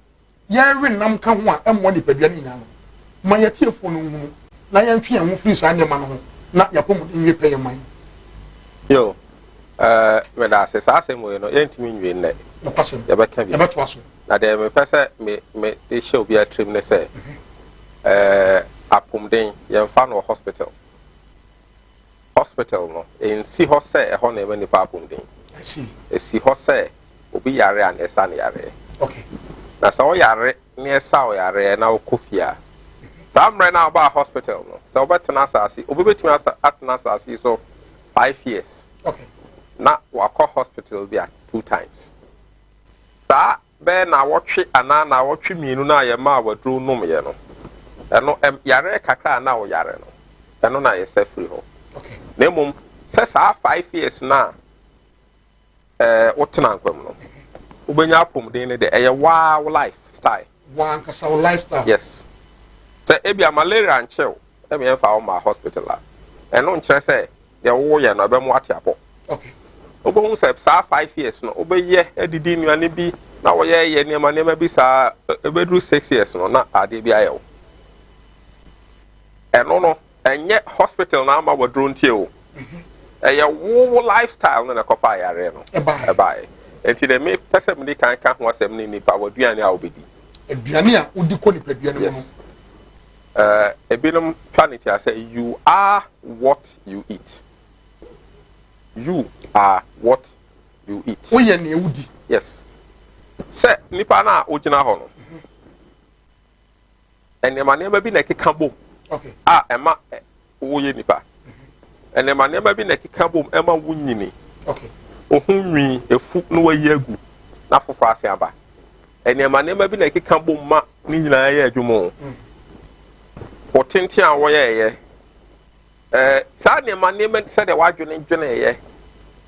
[SPEAKER 3] yɛrewe nam ka ho a ɛmmoa nipadua no nyinaa no, ma yɛtiefoɔ no nhunu na yɛntwe yɛn ho firi saa nneɛma no ho na yɛapɔmuden nwie pɛ yɛn man.
[SPEAKER 4] Yo, meda ase. Saa asɛm wei no, yɛntumi nwie nnɛ.
[SPEAKER 3] Nokwasɛm.
[SPEAKER 4] Yɛbɛka bi.
[SPEAKER 3] Yɛbɛtoa so.
[SPEAKER 4] Na deɛ mepɛ sɛ me de hyɛ obi atirim ne sɛ, apɔmuden yɛmfa no wɔ hospital. Hospital no, ɛnsi hɔ sɛ ɛhɔ na ɛma nipa apɔmuden. Ɛsi hɔ sɛ obi yare a na ɛsa no yareɛ. Na sɛ woyare na ɛsa wo yareɛ na wokɔ fie a, saa mmerɛ no a wobaa hospital no, sɛ wobɛtena asase, obi bɛtumi atena asase yi so 5 years na wakɔ hospital bi a two times. Saa bɛyɛ naawɔtwe anaa naawɔtwe mmienu no a yɛmaa waduro nomyɛ no, ɛno yareɛ kakra a na woyare no, ɛno na yɛsɛ firi hɔ. Na mmom sɛ saa 5 years no a wotena nkwa mu no, wobɛnya apɔmuden no de, ɛyɛ waa wo life style.
[SPEAKER 3] Wankasa wo lifestyle.
[SPEAKER 4] Yes. Sɛ ebia malaria nkyɛw ɛmi ɛmfa wo ma hospital a, ɛno nkyerɛ sɛ deɛ woyɛ no ɛbɛmo ate apɔ. Wobɛhu sɛ saa 5 years no, wobɛyɛ adidi nnuane bi na wɔyɛ yɛ nneɛma nneɛma bi saa, ɛbɛduru 6 years no na adeɛ bi ayɛ wo. Ɛno no, ɛnyɛ hospital na ama waduro ntie o, ɛyɛ wo lifestyle no na ɛkɔfa ayareɛ no ɛbaeɛ. Nti deɛ mepɛ sɛ mede kan ka ho asɛm ne nipa waduane a wobɛdi.
[SPEAKER 3] Aduane a wodi kɔ nipadua no mu no.
[SPEAKER 4] Yes. Ebinom twa ne tia sɛ, "You are what you eat." You are what you eat.
[SPEAKER 3] Woyɛ nea wodi.
[SPEAKER 4] Yes. Sɛ nipa no a wogyina hɔ no, nneɛma nneɛma bi na ɛkeka bom a ɛma woyɛ nipa. Nneɛma nneɛma bi na ɛkeka bom ɛma wo nyini. Ohun nwi efu na wayi agu na foforɔ ase aba. Nneɛma nneɛma bi na ɛkeka bom ma ne nyinaa yɛ adwuma o. Wɔ tenten a wɔyɛɛyɛ saa nneɛma nneɛma, sɛdeɛ wadwene dweneyɛ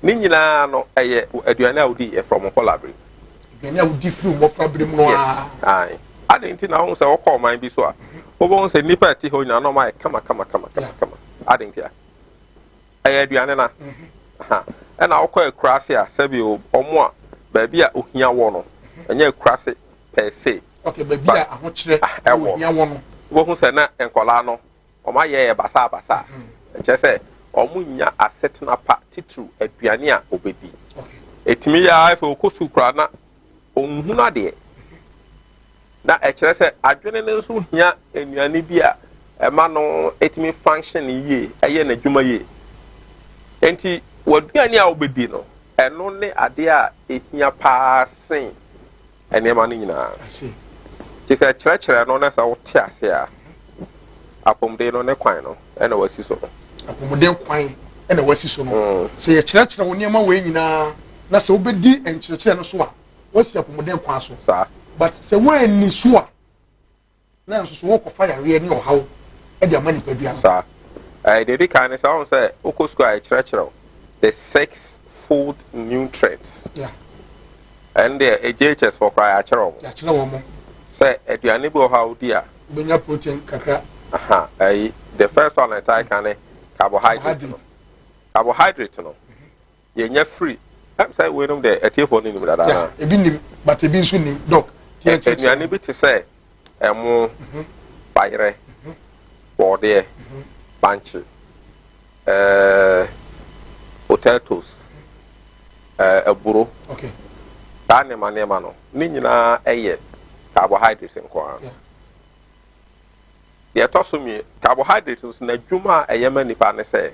[SPEAKER 4] ne nyinaa no, ɛyɛ aduane a wodi yɛ from nkɔla bere.
[SPEAKER 3] Aduane a wodi firi mmɔfra bere mu no.
[SPEAKER 4] Yes, ayi. Adi nti na wɔn sɛ wɔkɔ ɔman bi so a, wɔbɛn sɛ nipa ɛte hɔ nyinaa na wɔn ayɛ kama kama kama kama kama. Adi nti a ɛyɛ aduane na ha. Ɛna wɔkɔ akuraase a, sɛbi wɔn a baabi a ohia wɔ no, ɛnyɛ akuraase per se.
[SPEAKER 3] Okay, baabi a ahokyerɛ
[SPEAKER 4] ɛwɔ
[SPEAKER 3] ohia wɔ no.
[SPEAKER 4] Wɔn sɛ na nkɔlaa no wɔn ayɛ yɛ basa basa, ɛkyerɛ sɛ wɔn nya asetena pa, titiriw aduane a obedi. Etumi yɛ afɛ okɔ sukuu koraa na ohun adeɛ, na ɛkyerɛ sɛ adwene no nso hia nnuane bi a ɛma no etumi function yie, ɛyɛ n'adwuma yie. Nti w'aduane a wobɛdi no, ɛno ne adeɛ a ehia paa sen nneɛma no nyinaa. Nti sɛ kyerɛkyerɛ no na sɛ wote ase a, apɔmuden no ne kwan no ɛna wasi so no.
[SPEAKER 3] Apɔmuden kwan ɛna wasi so no. Sɛ yɛkyerɛkyerɛ wo nneɛma wei nyinaa na sɛ wobɛdi nkyerɛkyerɛ no so a, wasi apɔmuden kwan so.
[SPEAKER 4] Saa.
[SPEAKER 3] But sɛ woanni so a, na nso so wokɔfa yareɛ ne ɔhaw de ama nipadua no.
[SPEAKER 4] Saa. Deɛ di kan ne sɛ, ɔhu sɛ wokɔ sukuu a, yɛkyerɛkyerɛ the six food nutrients. Ɛno deɛ, JHS fɔ koraa yɛakyerɛ wɔn.
[SPEAKER 3] Yɛakyerɛ wɔn mo.
[SPEAKER 4] Sɛ aduane bi wɔ hɔ a wodi a,
[SPEAKER 3] wobɛnya protein kakra.
[SPEAKER 4] Aha, ɛyi, the first one ɛtae ka ne carbohydrate no. Carbohydrate no, yɛnya firi sɛ weinom deɛ, atiefoɔ no nim dada.
[SPEAKER 3] Yeah, ebi nim, but ebi nso nim, doc.
[SPEAKER 4] Aduane bi te sɛ ɛmo, bayerɛ, bɔɔdeɛ, bankye, potatoes, aburo, saa nneɛma nneɛma no ne nyinaa ɛyɛ carbohydrates nko ara. Deɛ ɛtɔ so mmienu, carbohydrates nso n'adwuma a ɛyɛ ma nipa ne sɛ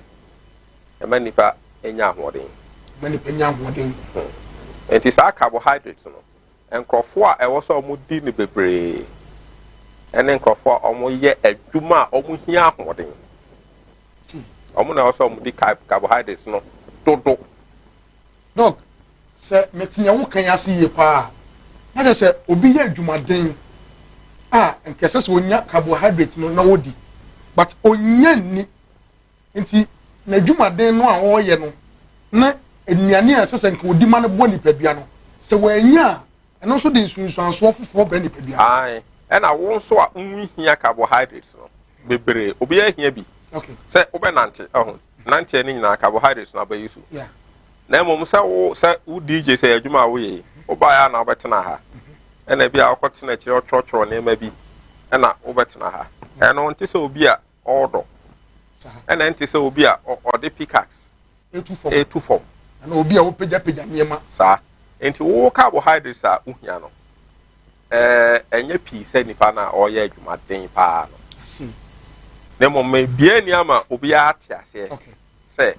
[SPEAKER 4] ɛma nipa nya ahoɔden.
[SPEAKER 3] Ma nipa nya ahoɔden.
[SPEAKER 4] Nti saa carbohydrates no, nkurɔfoɔ a ɛwɔ sɛ wɔn di no bebree ɛne nkurɔfoɔ a wɔyɛ adwuma a wɔn hia ahoɔden, wɔn na ɛwɔ sɛ wɔn di carbohydrates no dodo.
[SPEAKER 3] Doc, sɛ mete wo kan ase yie paa, na kyerɛ sɛ obi yɛ adwumaden a, nkɛsɛ sɛ onya carbohydrate no na ɔdi, but onya nni nti n'adwumaden no a ɔreyɛ no ne nnuane a ɛsɛ sɛ nka odi ma no bɔ nipadua no, sɛ wɔanya a, ɛno nso de nsunsuansoɔ foforɔ bɛ nipadua no.
[SPEAKER 4] Ae, ɛna wo nso a nhia carbohydrates no bebree, obiara hia bi. Sɛ wobɛnante, ɛho nanteɛ no nyinaa carbohydrates no abɛyi so. Na mmom sɛ wo DJ, sɛ adwuma a woyɛ yi, wobaeɛ a na wobɛtena ha, ɛna bi a wokɔtena akyire ɔtwerɛtwerɛ nneɛma bi ɛna wobɛtena ha, ɛno nte sɛ obi a ɔredɔ, ɛna nte sɛ obi a ɔde pickaxe
[SPEAKER 3] etu fam.
[SPEAKER 4] Etu fam.
[SPEAKER 3] Ɛna obi a wopagyapagya nneɛma.
[SPEAKER 4] Saa nti wo carbohydrates a wohia no, ɛnyɛ pii sɛ nipa no a ɔreyɛ adwumaden paa no. Na mmom ebia ni ama obiara te aseɛ sɛ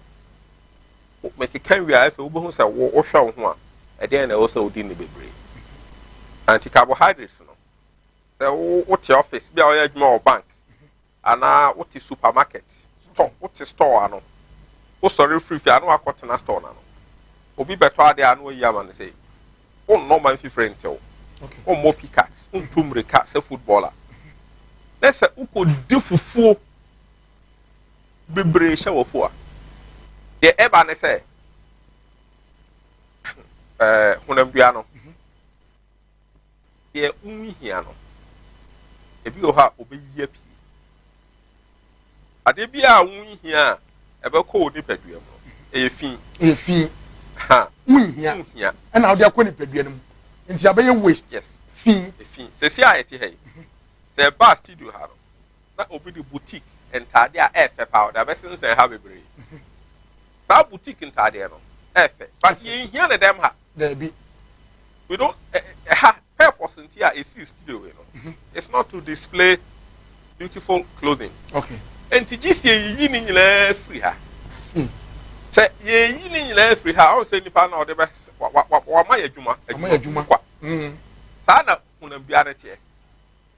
[SPEAKER 4] Mekeka wie a, afei wobɛhu sɛ wo wohwɛ wo ho a, ɛdeɛn na ɛwɔ sɛ wodi no bebree. Nti carbohydrates no, sɛ wo wote office bi a wɔyɛ adwuma wɔ bank anaa wote supermarket store, wote store ano, wosɔre firi fie ano akɔtena store no ano, obi bɛtɔ adeɛ a na wayi ama no sɛ wonnɔ ma mfifire ntew, wommɔ pikas, wontu mmirika sɛ footballer, na sɛ wokɔdi fufuo bebree hyɛ wɔ a, deɛ ɛba ne sɛ honamdua no, deɛ wonhia no, ebi wɔ hɔ a obɛyi apue. Adeɛ bi a wonhia a ɛbɛkɔ wɔ nipadua mu no, ɛyɛ fi.
[SPEAKER 3] Ɛyɛ fi.
[SPEAKER 4] Ha.
[SPEAKER 3] Wonhia.
[SPEAKER 4] Wonhia.
[SPEAKER 3] Ɛna wode akɔ nipadua no mu, nti abɛyɛ waste.
[SPEAKER 4] Yes.
[SPEAKER 3] Fi.
[SPEAKER 4] Efi. Sɛsi a yɛte ha yi, sɛ ɛbaa studio ha no na obi de boutique ntaadeɛ a ɛɛfɛ paa ɔde abɛsensɛn ha bebree, saa boutique ntaadeɛ no ɛɛfɛ, but yɛnhia ne dɛm ha.
[SPEAKER 3] Daabi.
[SPEAKER 4] We don't ɛha purpose nti a esi studio yi no, it's not to display beautiful clothing. Nti gye si yɛyiyi ne nyinaa firi ha. Sɛ yɛyi ne nyinaa firi ha, ɔn sɛ nipa na ɔde bɛ wa wa wama yɛ adwuma.
[SPEAKER 3] Ama yɛ adwuma.
[SPEAKER 4] Kwa saa na honam biara teɛ.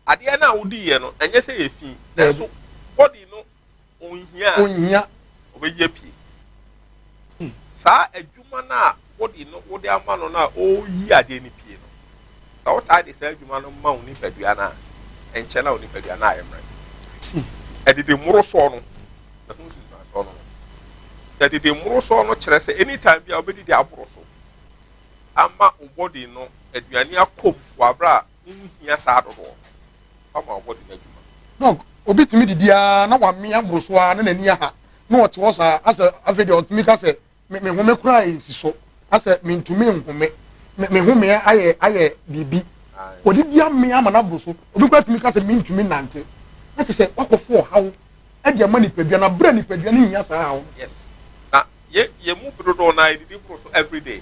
[SPEAKER 4] Adeɛ no a wodi yɛ no, ɛnyɛ sɛ yɛ fi, nanso body no onhia a
[SPEAKER 3] onhia
[SPEAKER 4] ɔbɛyi apue. Saa adwuma no a body no wode ama no no a ɔreyi adeɛ no pie no, sɛ wotaa de saa adwuma no ma wo nipadua no a, ɛnkyɛ na wo nipadua no ayɛ mmerɛ. Ɛdede mmorosoɔ no, ɛho nsunsuansoɔ no, ɛdede mmorosoɔ no kyerɛ sɛ anytime bi a wobɛdidi aboro so ama wo body no aduane akɔm wɔ abere a wonhia saa dodoɔ ama wo body no adwuma.
[SPEAKER 3] Doc, obi tumi didi ara na wame aboro so ara na n'ani aha na ɔte hɔ saa, asɛ afei deɛ ɔtumi ka sɛ me me home koraa nsi so, asɛ mentumi nhome, me home ayɛ biribi. Odidi ame ama no aboro so, obi koraa tumi ka sɛ mentumi nante, na kyerɛ sɛ wakɔfo ɔhaw ɛde ama nipadua no abere a nipadua no nhia saa haw no.
[SPEAKER 4] Yes, na yɛ mu dodoɔ no ara yɛdidi boro so everyday,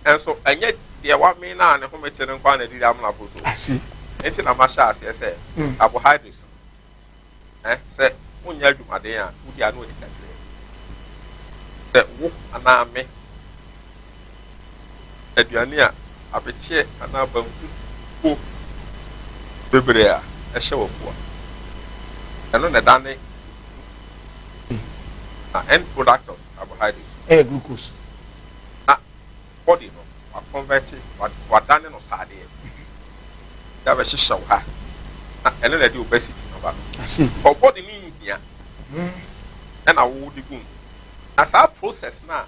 [SPEAKER 4] nso ɛnyɛ deɛ wame no a ne home te no nko ara na ɛdidi amena boro so.
[SPEAKER 3] I see.
[SPEAKER 4] Nti na mahyɛ aseɛ sɛ carbohydrates no, sɛ wonyɛ adwumaden a, wodi ano adi kakra. Sɛ wo anaa me aduane a abeteɛ anaa banku po bebree a ɛhyɛ w'afua, ɛno na ɛdane na end product of carbohydrates
[SPEAKER 3] ɛyɛ glucose.
[SPEAKER 4] Na body no wa convert, wadane no saadeɛ de abɛhyehyɛ wo ha, na ɛno na ɛde obesity no ba no.
[SPEAKER 3] I see.
[SPEAKER 4] Ɔ body no nhia ɛna wo de gu mu, na saa process na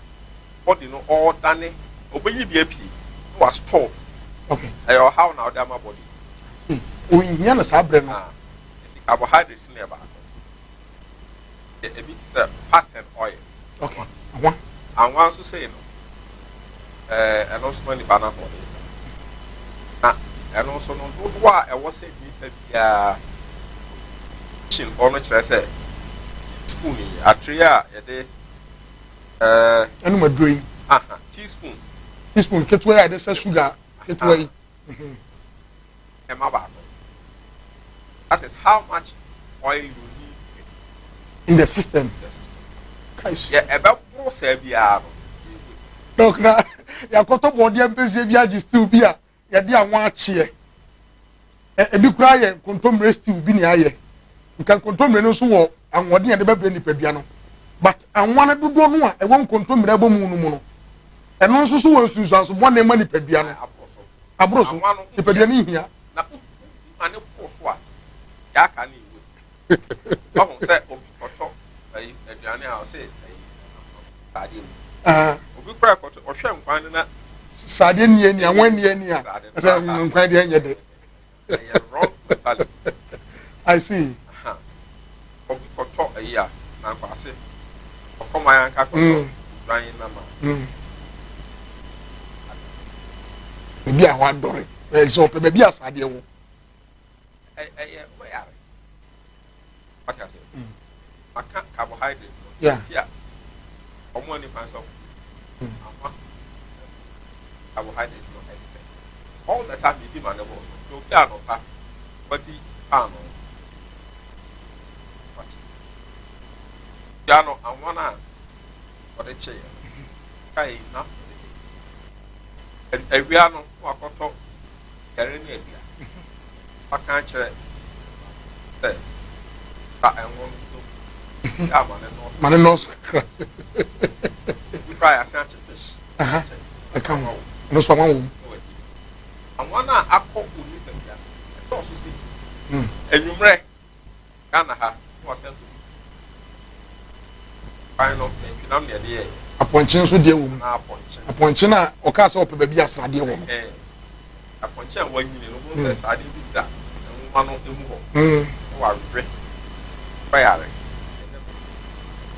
[SPEAKER 4] body no ɔɔdane, ɔbɛyi bi apue na wa store bi. Ɛyɛ ɔhaw na ɔde ama body.
[SPEAKER 3] I see. Onhia no saa berɛ no.
[SPEAKER 4] Ah, nti carbohydrates no yɛ baako. Ebi te sɛ fats and oil.
[SPEAKER 3] Anwa.
[SPEAKER 4] Anwa nso sei no, ɛno nso ma nipa no ahoɔden sa. Na ɛno nso no, dodoɔ a ɛwɔ sɛ nipa biara nutrition foɔ no kyerɛ sɛ teaspoon yi, atere a yɛde
[SPEAKER 3] ɛnum aduro yi.
[SPEAKER 4] Aha, teaspoon.
[SPEAKER 3] Teaspoon ketewa yi a yɛde sɛ sugar ketewa yi.
[SPEAKER 4] Ɛma baako. That is how much oil you need
[SPEAKER 3] in the system.
[SPEAKER 4] In the system.
[SPEAKER 3] Kaish.
[SPEAKER 4] Yɛ ɛbɛboro saa biara no, yɛ waste.
[SPEAKER 3] Doc, na yɛakɔtɔ bɔɔdeɛ mpɛsie bi agye stew bi a yɛde anwa akyeɛ. Ebi koraa yɛ nkontommire stew bi ne ayɛ. Nka nkontommire no nso wɔ ahoɔden a yɛde bɛbrɛ nipadua no. But anwa no dodoɔ no a ɛwɔ nkontommire abɔ mu no mu no, ɛno nso so wɔ nsunsuanso bɔne ma nipadua no.
[SPEAKER 4] Aboro so.
[SPEAKER 3] Aboro so.
[SPEAKER 4] Anwa no
[SPEAKER 3] nipadua no hia.
[SPEAKER 4] Na wodi ma ne boro so a, yɛaka ne yɛ waste. Ɔho sɛ obi kɔtɔ ayi aduane a ɔsɛ ayi saadeɛ mu. Obi kora kɔtɔ, ɔhwɛ nkwan no na
[SPEAKER 3] saadeɛ ni ani, anwa ni ani a,
[SPEAKER 4] Saadeɛ no
[SPEAKER 3] ɛsɛ
[SPEAKER 4] koraa
[SPEAKER 3] nkwan deɛ nyɛ dɛ.
[SPEAKER 4] Ɛyɛ wrong mentality.
[SPEAKER 3] I see.
[SPEAKER 4] Aha. Obi kɔtɔ ayi a nankwase ɔkɔm ayanka kɔtɔ dwan nam a.
[SPEAKER 3] Baabi a wadɔre, ɛsɛ ɔpɛ baabi a saadeɛ wɔ.
[SPEAKER 4] Ɛyɛ ɔyare. Wate ase? Maka carbohydrate no. Nti a ɔmo ani kwan sɛ ɔmo anwa carbohydrate no ɛsɛ. All the time yɛdi ma ne bɔ so. Nti obi anɔpa wadi paano. Wate. Bia no anwa no a ɔde kyeeɛ no. Twa enough for the day. Awia no na wakɔtɔ gari ne adua. Waka akyerɛ sɛ sa ɛnwo no nso yɛ ama ne nɔɔso.
[SPEAKER 3] Ma ne nɔɔso kakra.
[SPEAKER 4] Ebi koraa yɛasen akye fish.
[SPEAKER 3] Ɛka ho. Ɛno nso ama wɔm.
[SPEAKER 4] Anwa no a akɔ wo nipadua no ɛdɔɔso sɛ anwummerɛ Ghana ha na wasan kɔdi kwan no nantwinam na yɛde yɛeɛ.
[SPEAKER 3] Apɔnkye nso deɛ wɔ mu.
[SPEAKER 4] Anaa apɔnkye.
[SPEAKER 3] Apɔnkye no a ɔkaa sɛ ɔpɛ baabi a sradeɛ wɔ no.
[SPEAKER 4] Ɛhɛn. Apɔnkye a wanyini no, wobɛhu sɛ sradeɛ bi da nwoma no mu hɔ. Na wawe. Ɔyare.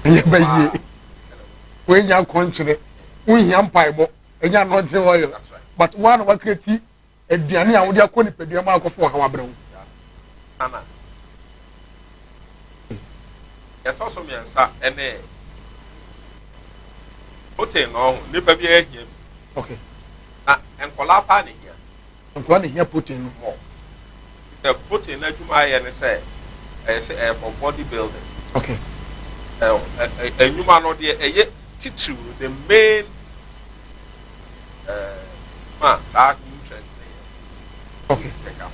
[SPEAKER 3] Ɛnyɛ bɛ yie. Woanya akɔnkyene. Wonhia mpaebɔ. Ɛnyɛ anointing oil. But woa na wakreati aduane a wode akɔ nipadua mu akɔfa ɔhaw abrɛ wo.
[SPEAKER 4] Ana. Yɛtɔ so mmiɛnsa ne protein na ɔho nipa bi ahia bi.
[SPEAKER 3] Okay.
[SPEAKER 4] Na nkɔlaa paa na ehia.
[SPEAKER 3] Nkɔlaa na ehia protein no.
[SPEAKER 4] Mɔ. Sɛ protein no adwuma ayɛ ne sɛ ɛyɛ sɛ ɛyɛ for body building.
[SPEAKER 3] Okay.
[SPEAKER 4] Ɛ ɛ nnwuma no deɛ ɛyɛ titiriw no the main ma saa nutrient no yɛ.
[SPEAKER 3] Okay.
[SPEAKER 4] Ɛka ho.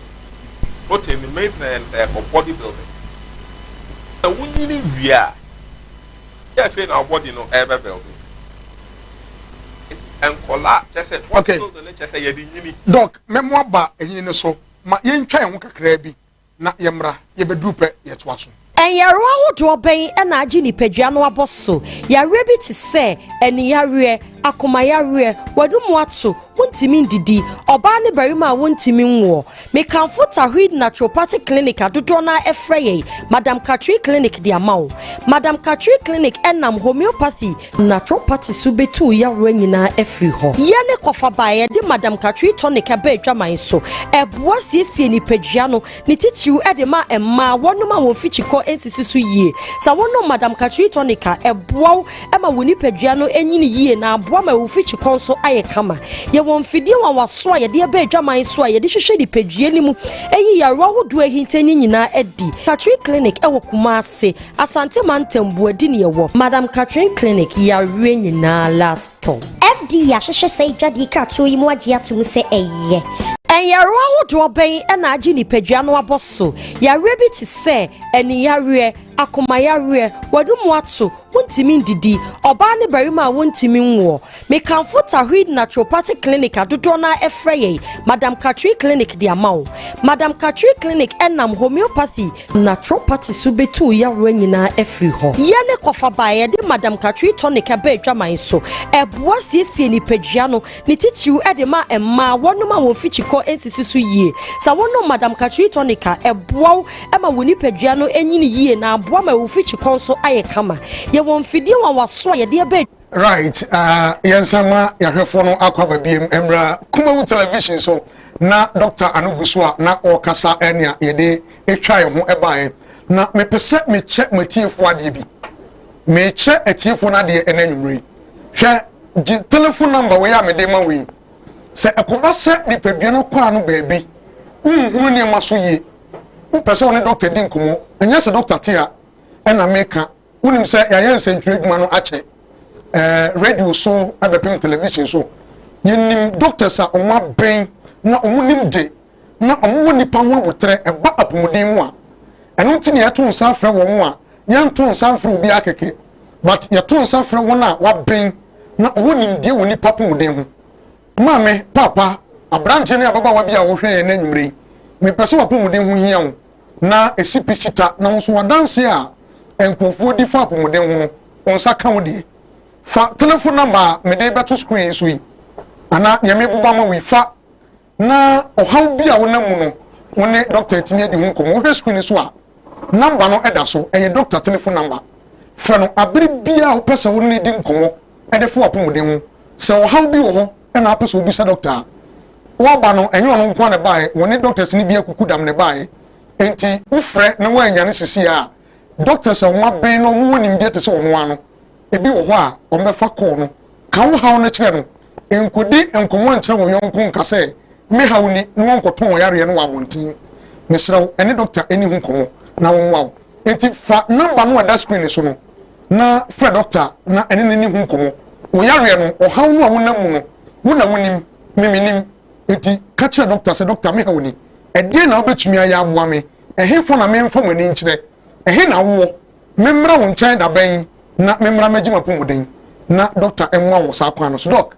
[SPEAKER 4] Protein the main thing yɛ sɛ for body building. Sɛ wonyini wie a, yɛ afei na body no ɛbɛ building. Nti nkɔla kyɛ sɛ body building no kyɛ sɛ yɛde nyini.
[SPEAKER 3] Doc, mɛmo aba enyini no so ma yɛntwa yɛn ho kakraa bi na yɛmmra, yɛbɛduru pɛ yɛtoa so.
[SPEAKER 1] Nyarewa ahodoɔ bɛn na agye nipadua no abɔ so? Yareɛ bi te sɛ aniyareɛ, akomayareɛ, w'anomu ato, wontumi ndidi, ɔbaa ne barima a wontumi nwoɔ. Mekamfo Tawheed Naturopathic Clinic a dodoɔ no ara frɛ yɛn Madam Katri Clinic de ama wo. Madam Katri Clinic nam homeopathy, naturopathy so bɛtu wo yareɛ nyinaa afiri hɔ. Yɛne kɔfaba a yɛde Madam Katri Tonic ba adwaman so. Ɛboa siesie nipadua no, ne titiriw de ma mmaa, wɔnom a wɔn fikyikɔ nsisi so yie. Sɛ wonom Madam Katri Tonic a, ɛboa wo ma wo nipadua no nyini yie na aboa ma wo fikyikɔ nso ayɛ kama. Yɛwɔ mfidie nwanwaso a yɛde aba adwaman so a yɛde hwehwɛ nipadua no mu, yi yarewa ahodoɔ a ahinta no nyinaa adi. Katri Clinic wɔ Kumasi, Asante mantam Buadi ne yɛwɔ. Madam Catherine Clinic yareɛ nyinaa last stop.
[SPEAKER 2] FDA ahwehwɛ saa adwadie kratoɔ yi mu agye atom sɛ ɛyɛ.
[SPEAKER 1] Nyarewa ahodoɔ bɛn na agye nipadua no abɔ so? Yareɛ bi te sɛ aniyareɛ, akomayareɛ, w'anomu ato, wontumi ndidi, ɔbaa ne barima a wontumi nwoɔ. Mekamfo Tawheed Naturopathic Clinic a dodoɔ no ara frɛ yɛn Madam Katri Clinic de ama wo. Madam Katri Clinic nam homeopathy, naturopathy so bɛtu wo yareɛ nyinaa afiri hɔ. Yɛne kɔfaba a yɛde Madam Katri Tonic ba adwaman so. Ɛboa siesie nipadua no, ne titiriw de ma mmaa, wɔnom a wɔn fikyikɔ nsisi so yie. Sɛ wonom Madam Katri Tonic a, ɛboa wo ma wo nipadua no nyini yie na aboa ma wo fikyikɔ nso ayɛ kama. Yɛwɔ mfidie nwanwaso a yɛde ba.
[SPEAKER 3] Right, uh, yɛnsan ma yɛahwɛfoɔ no akɔ aba biem mmra Kumawu television so na Dr. Ano gu so a na ɔrekasa ɛnea yɛde atwa yɛn ho ɛbaeɛ. Na mepɛ sɛ mekyɛ m'atiefoɔ adeɛ bi. Mekyɛ atiefoɔ no adeɛ ɛnɛ anwummerɛ yi. Hwɛ, gye telephone number wei a mede ma wo yi. Sɛ ɛkɔba sɛ nipadua no kɔ ano baabi, wonhunu nneɛma so yie, wopɛ sɛ wo ne dɔkta di nkɔmmɔ, ɛnyɛ sɛ dɔkta te a ɛna meka. Wonim sɛ yɛayɛ nsɛntwerɛ adwuma no akyɛ, ɛɛ radio so ɛbɛpem television so. Yɛnim doctors a wɔn abɛn na wɔn nim de na wɔn wɔ nipa ho aboterɛ ɛba apɔmuden mu a. Ɛno nti na yɛto nsa frɛ wɔn a yɛnto nsa mfrɛ obiara kɛkɛ but yɛto nsa frɛ wɔn a wɔaben na wɔwɔ nimdeɛ wɔ nipa apɔmuden ho. Maame, paapa, aberanteɛ ne ababaawa bi a wɔhwɛ yɛn nnɛ anwummerɛ yi, mepɛ sɛ w'apɔmuden ho hia wo na ɛsi pi si ta na wo nso w'adanseɛ a nkurɔfoɔ di fa apɔmuden ho no, wo nsa ka wo deɛ. Fa telefon nɔmba a mede rebɛto screen yi so yi anaa deɛ merebobɔ ama wo yi fa na ɔhaw bi a wonam mu no, wo ne dɔkta atumi adi ho nkɔmmɔ. Wohwɛ screen no so a, nɔmba no da so, ɛyɛ dɔkta telefon nɔmba. Frɛ no abere biara a wopɛ sɛ wo ne no di nkɔmmɔ de fa w'apɔmuden ho. Sɛ ɔhaw bi wɔ hɔ na wopɛ sɛ wobisa dɔkta a, woaba no, ɛnyɛ ɔno nko ara na ɛbaeɛ, wɔne dɔktas no bi akuku dam na ɛbaeɛ. Enti wofrɛ na woannya no seesei a, dɔktas a wɔaben na wɔwɔ nimdeɛ te sɛ ɔno ara no, ebi wɔ hɔ a wɔbɛfa call no. Ka wo haw no kyerɛ no. Nkodi nkɔmmɔ nkyerɛ wo yɔnko nka sɛ, Me haw ni, na wɔnkɔtɔn wo yareɛ no wɔ abɔnten. Mesrɛ wo, ɛne dɔkta nni ho nkɔmmɔ na wɔmmoa wo. Enti fa nɔmba no a ɛda screen no so no na frɛ dɔkta na ɛne no nni ho nkɔmmɔ. Wo yareɛ no, ɔhaw no a wonam mu no, wo na wonim, me mennim. Enti ka kyerɛ dɔkta sɛ, Dɔkta, me haw ni. Ɛdeɛn na wobɛtumi ayɛ aboa me? Ɛhefa na memfa m'ani nkyerɛ? Ɛhe na wowɔ? Memmra wo nkyɛn da bɛn na memmra mmɛgye m'apɔmuden? Na dɔkta mmoa wo wɔ saa kwan no so. Dɔk,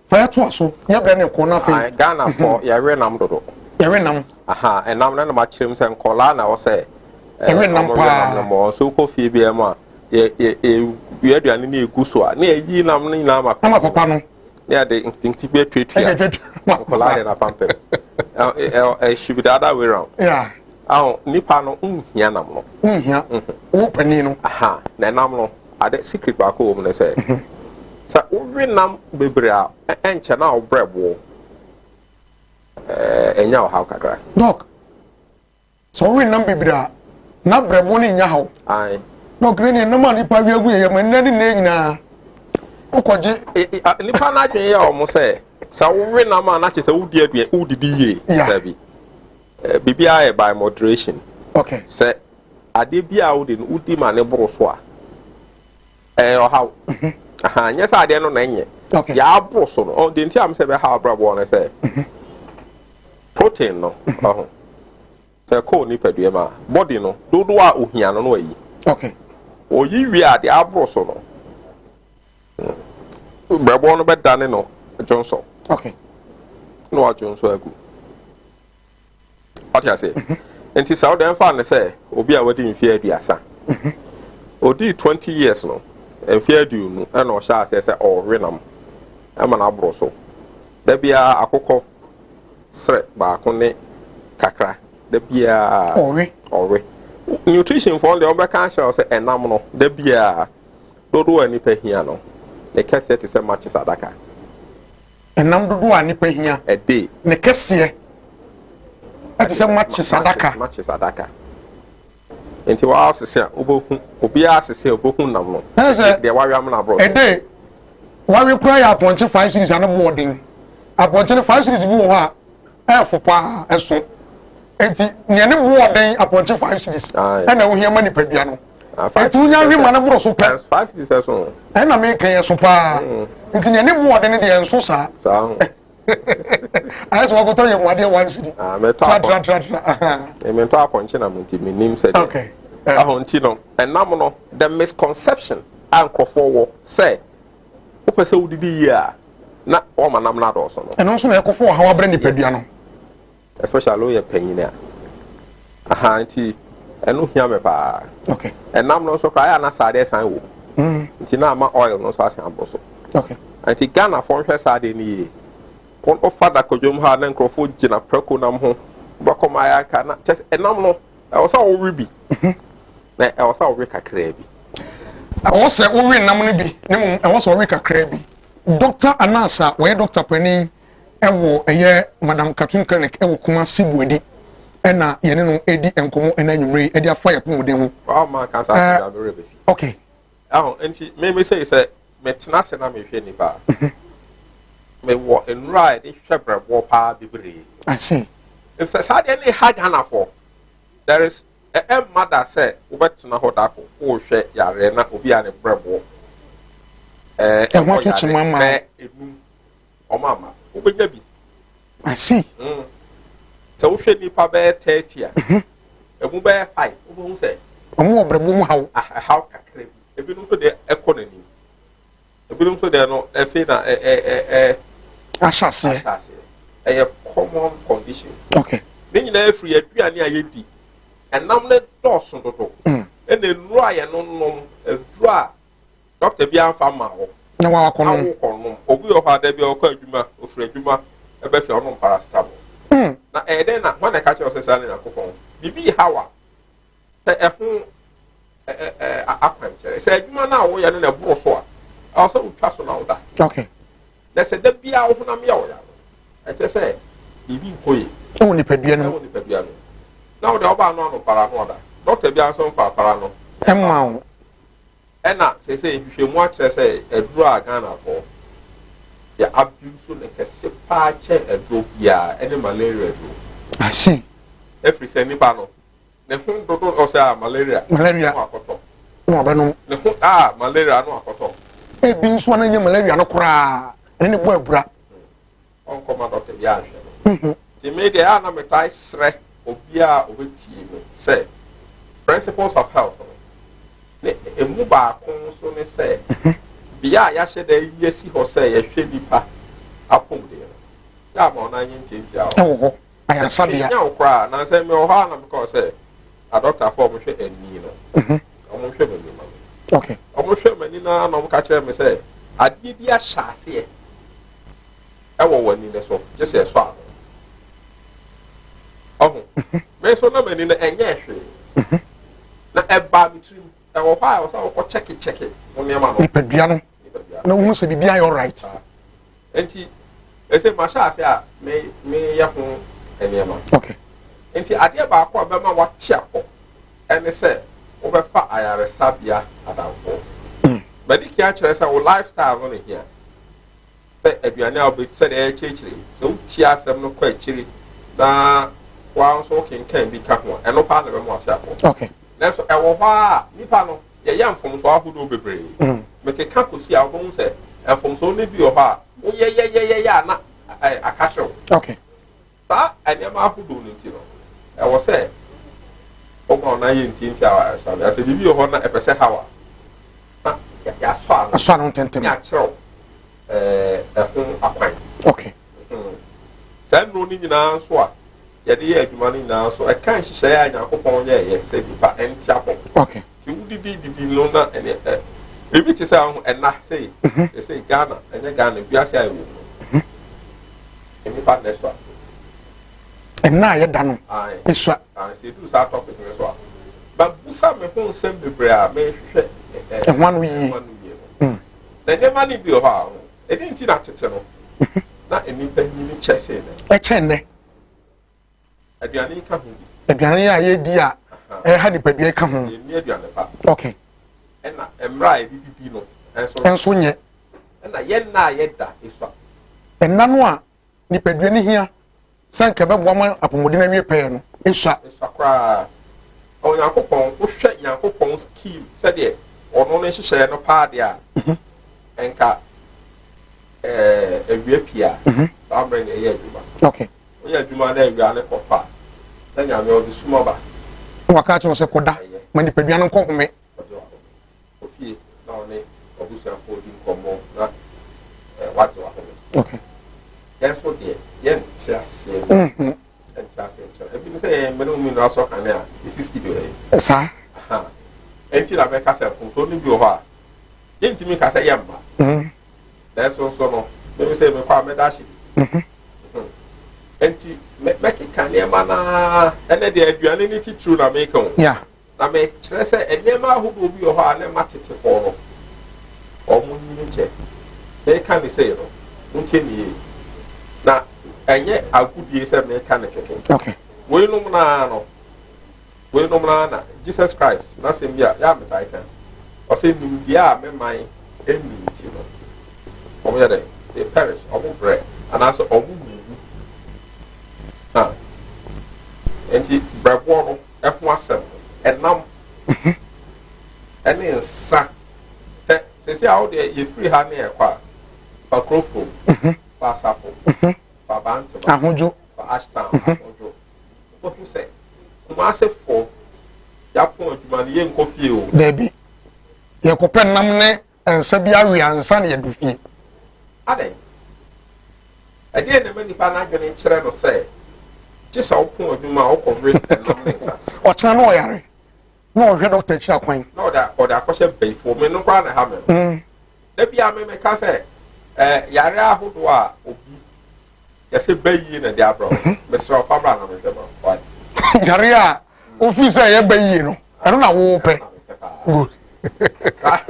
[SPEAKER 3] fa yɛtoa so. Yɛ berɛ no rekɔ na afei.
[SPEAKER 4] Ae, Ghanafoɔ, yɛwe nam dodo.
[SPEAKER 3] Yɛwe nam.
[SPEAKER 4] Aha, ɛnam no na makyerɛ mu sɛ nkɔlaa na ɛwɔ sɛ
[SPEAKER 3] Yɛwe nam
[SPEAKER 4] wɔwe
[SPEAKER 3] paa.
[SPEAKER 4] nam no mmɔ. Nso wokɔ fie biara mu a, yɛ yɛ yɛwia aduane no egu so a, na yɛyi nam no nyinaa ma
[SPEAKER 3] Ama papa no.
[SPEAKER 4] Na yɛde nketenkete bi atuatua.
[SPEAKER 3] Ɛde
[SPEAKER 4] Nkɔlaa deɛ n'apampam. Ɛ ɛ ɛ should be the other way round.
[SPEAKER 3] Yeah.
[SPEAKER 4] Aho, nipa no nhia nam no.
[SPEAKER 3] Nhia. Wo panin no.
[SPEAKER 4] Aha, na ɛnam no, ade secret baako wɔ mu ne sɛ, sɛ wowe nam bebree a, ɛnkyɛ na wo brɛ boɔ ɛɛ ɛnya ɔhaw kakra.
[SPEAKER 3] Doc, sɛ wowe nam bebree a, na brɛboɔ no nnya haw.
[SPEAKER 4] Ae.
[SPEAKER 3] Doc, ne neɛ nam a nipa we agu yɛ yam ɛnnɛ ne nnɛ nyinaa, wokɔgye.
[SPEAKER 4] Nipa no adwene yɛ wɔn sɛ, sɛ wowe nam a na kyerɛ sɛ wodi aduane, wodidi yie.
[SPEAKER 3] Yeah.
[SPEAKER 4] Dabi. Biribiara yɛ by moderation.
[SPEAKER 3] Okay.
[SPEAKER 4] Sɛ adeɛ bi a wodi no wodi ma ne boro so a, ɛyɛ ɔhaw. Aha, nyɛ sɛ adeɛ no na ɛnyɛ.
[SPEAKER 3] Okay.
[SPEAKER 4] Deɛ aboro so no, deɛ nti a mesɛ bɛha abrabɔ no sɛ, protein no, ɔho, sɛ ɛkɔɔ nipadua mu a, body no, dodoɔ a ohia no no ayi.
[SPEAKER 3] Okay.
[SPEAKER 4] Oyi wie a, deɛ aboro so no, brɛboɔ no bɛdane no dwonsɔ.
[SPEAKER 3] Okay.
[SPEAKER 4] Na wadwonsɔ agu. Ɔte ase. Nti sɛ wode mfa no sɛ obi a wadi mfeɛ 30. Odii 20 years no, mfeɛ 20 ɛna ɔhyɛ aseɛ sɛ ɔrewe nam ɛma no aboro so. Da biara akokɔ serɛ baako ne kakra. Da biara.
[SPEAKER 3] Ɔwe.
[SPEAKER 4] Ɔwe. Nutrition foɔ deɛ wɔbɛka akyerɛ wo sɛ ɛnam no da biara dodoɔ a nipa hia no ne kɛseɛ te sɛ matches adaka.
[SPEAKER 3] Ɛnam dodoɔ a nipa hia.
[SPEAKER 4] A day.
[SPEAKER 3] Ne kɛseɛ ɛte sɛ matches adaka.
[SPEAKER 4] Matches adaka. Nti waa sese a wobɛhu, obiara sese a wobɛhu nam no.
[SPEAKER 3] Ɛyɛ sɛ
[SPEAKER 4] deɛ wawe amena aborɔ so.
[SPEAKER 3] Ɛde wawe kura yɛ apɔnkye 5 cedis ano bo ɔden. Apɔnkye no 5 cedis bi wɔ hɔ a ɛɛfo paa ɛso. Nti nea ne bo ɔden apɔnkye 5 cedis ɛna ohia ma nipadua no. Nti wonya we ma ne boro so pɛ.
[SPEAKER 4] 5 cedis ɛso.
[SPEAKER 3] Ɛna meka yɛ so paa. Nti nea ne bo ɔden no deɛ ɛnso saa.
[SPEAKER 4] Saa ho.
[SPEAKER 3] Ayɛ sɛ wakɔtɔ yɛ mu adeɛ 1 cedi.
[SPEAKER 4] Tra
[SPEAKER 3] tra tra tra.
[SPEAKER 4] Mentɔ apɔnkye nam nti menim sɛ deɛ.
[SPEAKER 3] Okay.
[SPEAKER 4] Ɛho nti no ɛnam no the misconception a nkurɔfoɔ wɔ sɛ wopɛ sɛ wodidi yie a na wɔma nam no adɔɔso no.
[SPEAKER 3] Ɛno nso na ɛkɔfo ɔhaw abrɛ nipadua no.
[SPEAKER 4] Especially woyɛ panyin a. Aha nti ɛno hia me paa.
[SPEAKER 3] Okay.
[SPEAKER 4] Ɛnam no nso koraa ayɛ na saa adeɛ san wɔ mu. Nti na ama oil no nso asan aboro so.
[SPEAKER 3] Okay.
[SPEAKER 4] Nti Ghanafoɔ nhwɛ saa adeɛ no yie. Wofa da kɔdwom ha na nkurɔfoɔ gyina prɛko nam ho wobɛkɔ ma ayɛ anka na kyɛ sɛ ɛnam no ɛwɔ sɛ wowe bi. Na ɛwɔ sɛ wowe kakraa bi.
[SPEAKER 3] Ɛwɔ sɛ wowe nam no bi na mmom ɛwɔ sɛ wowe kakraa bi. Dr. Anas a wɔyɛ dɔkta panin ɛwɔ ɛyɛ Madam Cartoon Clinic ɛwɔ Kumasi Buadi ɛna yɛne no ɛdi nkɔmɔ ɛna anwummerɛ yi ɛde afa yɛ apɔmuden ho.
[SPEAKER 4] Wow, man, kan sa ase da bere bɛfi.
[SPEAKER 3] Okay.
[SPEAKER 4] Ɛho nti me me sɛ sɛ metena ase na mehwɛ nipa a mewɔ nnuro a yɛde hwɛ brɛboɔ paa bebree.
[SPEAKER 3] I see.
[SPEAKER 4] Efisɛ saa deɛ ne ha Ghanafoɔ there is ɛmma da sɛ wobɛtena hɔ da ko wohwɛ yareɛ na obi a ne brɛboɔ ɛɛ
[SPEAKER 3] ɛho ato kyema ma
[SPEAKER 4] bɛɛ enum ɔmo ama wobɛnya bi.
[SPEAKER 3] I see.
[SPEAKER 4] Sɛ wohwɛ nipa bɛyɛ 30 a emu bɛyɛ 5 wobɛhu sɛ
[SPEAKER 3] ɔmo wɔ brɛboɔ mu haw.
[SPEAKER 4] Haw kakra bi. Ebinom nso deɛ ɛkɔ n'anim. Ebinom nso deɛ no ɛfei na ɛ ɛ ɛ ɛ
[SPEAKER 3] ahyɛ aseɛ.
[SPEAKER 4] Ahyɛ aseɛ. Ɛyɛ common condition.
[SPEAKER 3] Okay.
[SPEAKER 4] Ne nyinaa efiri aduane a yɛdi. Ɛnam ne dɔɔso dodo. Ɛna nnuro a yɛnonom, aduro a dɔkta bi anfa ma wo.
[SPEAKER 3] Na wa wakɔ nom.
[SPEAKER 4] Awo kɔ nom. Obi wɔ hɔ a da bi ɔkɔ adwuma, ofiri adwuma ɛbɛ fie ɔnom paracetamol. Na ɛyɛ dɛn na wɔn na ɛka kyerɛ sɛ saa na Nyankopɔn biribi haw a sɛ ɛho akwankyerɛ sɛ adwuma no a woyɛ no na ɛboro so a ɛwɔ sɛ wotwa so na woda.
[SPEAKER 3] Okay.
[SPEAKER 4] Na sɛ da biara wo honam yɛ wo ya no ɛkyerɛ sɛ biribi nkɔ yie.
[SPEAKER 3] Ɛwɔ nipadua no mu.
[SPEAKER 4] Ɛwɔ nipadua no mu. Na wode ɔbaa no ano para no ɔda. Dɔkta biara nso mfa para no.
[SPEAKER 3] Ɛmma wo.
[SPEAKER 4] Ɛna seesei nhwehwɛmu akyerɛ sɛ aduro a Ghanafoɔ yɛ abuse no kɛse paa kyɛn aduro biara ɛne malaria aduro.
[SPEAKER 3] I see.
[SPEAKER 4] Ɛfiri sɛ nipa no ne ho dodo ɔsɛ a malaria.
[SPEAKER 3] Malaria.
[SPEAKER 4] No akɔtɔ.
[SPEAKER 3] No abɛnom.
[SPEAKER 4] Ne ho a malaria no akɔtɔ.
[SPEAKER 3] Ebi nso a na ɛnyɛ malaria no koraa ɛne ne bɔ abura.
[SPEAKER 4] Ɔnkɔma dɔkta bi anhwɛ no. Nti me deɛ a na metae srɛ obiara a ɔbɛtie me sɛ principles of health no ne emu baako nso ne sɛ bea a yɛahyɛ da ayi asi hɔ sɛ yɛhwɛ nipa apɔmuden no, yɛ ama ɔno anyɛ ntiantia hɔ.
[SPEAKER 3] Ɛwɔ hɔ, ayaresabea.
[SPEAKER 4] Sɛ menya wo koraa, nansɛ mewɔ hɔ a na mekɔɔ sɛ adɔktafo a wɔhwɛ ani no, wɔhwɛ m'ani ma me. Wɔhwɛ m'ani no ara na wɔka kyerɛ me sɛ adeɛ bi ahyɛ aseɛ ɛwɔ w'ani no so, gye sɛ ɛsɔ ano. Ɔho, me nso na m'ani no ɛnyɛ hwee. Na ɛbaa me tirim, ɛwɔ hɔ a ɛwɔ sɛ wokɔ kyɛkekyɛke wo nneɛma no.
[SPEAKER 3] Nipadua no. Na wohu sɛ biribi ayɛ alright.
[SPEAKER 4] Nti, ɛsɛ mahyɛ ase a me meyɛ ho nneɛma. Nti adeɛ baako a bɛma wate apɔ ɛne sɛ wobɛfa ayaresabea adamfo. Madi kan akyerɛ sɛ wo lifestyle no na hia. Sɛ aduane a wobɛdi, sɛdeɛ yɛkyerɛkyerɛ yi, sɛ wotie asɛm no kɔ akyiri na woa nso wokenkan bi ka ho a, ɛno paa na ɛbɛma wate apɔ. Nanso ɛwɔ hɔ a nipa no yɛyɛ mfomsoɔ ahodoɔ bebree. Mekeka kɔsi a wobɛhu sɛ mfomsoɔ no bi wɔ hɔ a woyɛyɛyɛyɛ a na aka kyerɛ wo. Saa nneɛma ahodoɔ no nti no, ɛwɔ sɛ woma wo nan yɛ ntiantia wɔ ayaresabea. Sɛ biribi wɔ hɔ na ɛpɛ sɛ haw a, na yɛasɔ ano.
[SPEAKER 3] Asɔ ano ntɛntɛm.
[SPEAKER 4] Ne akyerɛw ɛho akwan. Saa nnuro no nyinaa nso a yɛde yɛ adwuma no nyinaa nso, ɛka nhyehyɛeɛ a Nyankopɔn yɛɛyɛ sɛ nipa ɛnte apɔ. Nti wodidi didi no na ɛne ɛ biribi te sɛ ɔho ɛna sei sɛ Ghana ɛnyɛ Ghana wiase a ɛwɔ mu no nnipa nnɛ so a.
[SPEAKER 3] Ɛna a yɛda no esua.
[SPEAKER 4] Sɛ eduru saa topic no so a, mabusa me ho nsɛm bebree a mehwehwɛ
[SPEAKER 3] ɛho ano yie.
[SPEAKER 4] No. Na nneɛma no bi wɔ hɔ a, ɛdi nti na tete no na nnipa nyini kyɛ sen nnɛ.
[SPEAKER 3] Ɛkyɛn nnɛ.
[SPEAKER 4] Aduane yi ka ho bi.
[SPEAKER 3] Aduane yi a yɛdi a ɛha nipadua yi ka ho.
[SPEAKER 4] Yɛnni aduane pa. Ɛna mmerɛ a yɛde didi no nso.
[SPEAKER 3] Nso nyɛ.
[SPEAKER 4] Ɛna yɛn nna a yɛda esua.
[SPEAKER 3] Nna no a nipadua no hia sɛ nka ɛbɛboa ma apɔmuden awie pɛyɛ no esua.
[SPEAKER 4] Esua koraa. Onyankopɔn, wohwɛ Nyankopɔn scheme sɛdeɛ ɔno ne nhyehyɛeɛ no paa deɛ a, nka ɛɛ awia pii a, saa mmerɛ na ɛyɛ adwuma. Woyɛ adwuma na awia no kɔtɔ a, na Nyame ɔde sum aba.
[SPEAKER 3] Na waka akyerɛ wo sɛ kɔda, ma nipadua no nkɔ home.
[SPEAKER 4] Ɔgye w'ahome. Kɔ fie na ɔne w'abusuafoɔ di nkɔmmɔ na wagye w'ahome. Yɛn nso deɛ, yɛnte aseɛ bi. Yɛnte aseɛ nkyerɛ. Ebi ne sɛ yɛn mene wo mmienu asɔ kane a, yɛsi studio ha yi.
[SPEAKER 3] Saa.
[SPEAKER 4] Enti na mɛka sɛ mfomsoɔ no bi wɔ hɔ a, yɛntumi nka sɛ yɛmma. Nanso nso no, meme sɛ mekɔ a mɛda ahye bi. Enti mɛkeka nneɛma no ara, ɛnɛ deɛ aduane ne titiriw na meka o. Na mekyerɛ sɛ nneɛma ahodoɔ bi wɔ hɔ a na ɛma tetefoɔ no wɔn nyini kyɛ. Meka ne sei no, montie me yie. Na ɛnyɛ agodie sɛ meka ne kɛkɛ. Weinom no ara no, Weinom no ara na Jesus Christ n'asɛm bi a yɛ a metaa ka. Ɔsɛ nimdeɛ a me man nni nti no, wɔn yɛ dɛn? They perish, wɔn brɛ, anaasɛ wɔn wuwu. Ha. Nti brɛboɔ no ɛho asɛm no, ɛnam ɛne nsa. Sɛ sɛsi a wodeɛ yɛfiri ha ne ɛkɔ a, fa Kurofrom, fa Asafo, fa Bantama,
[SPEAKER 3] Ahodwo,
[SPEAKER 4] fa Ashtown, Ahodwo. Wobɛhu sɛ Kumasefoɔ yɛapɔn adwuma no yɛnkɔ fie o.
[SPEAKER 3] Dabi, yɛkɔpɛ nam ne nsa bi awe ansa na yɛadu fie.
[SPEAKER 4] Adɛn? Ɛdeɛn na ɛma nipa no adwene kyerɛ no sɛ gye sɛ wopɔn adwuma a wokɔwe nam ne nsa?
[SPEAKER 3] Ɔkyena na ɔyare na ɔhwɛ dɔkta akyiri akwan.
[SPEAKER 4] Na ɔde ɔde akɔhyɛ bayifoɔ me no koraa na ɛha me no. Da biara me meka sɛ ɛɛ yare ahodoɔ a obi Yɛsɛ bɛ yie na ɛde abrɛ wo. Mesrɛ wo fa bra na mehwɛ ma wo.
[SPEAKER 3] Yare a wofi sɛ ɛyɛ bɛ yie no, ɛno na wopɛ. Good.
[SPEAKER 4] Saa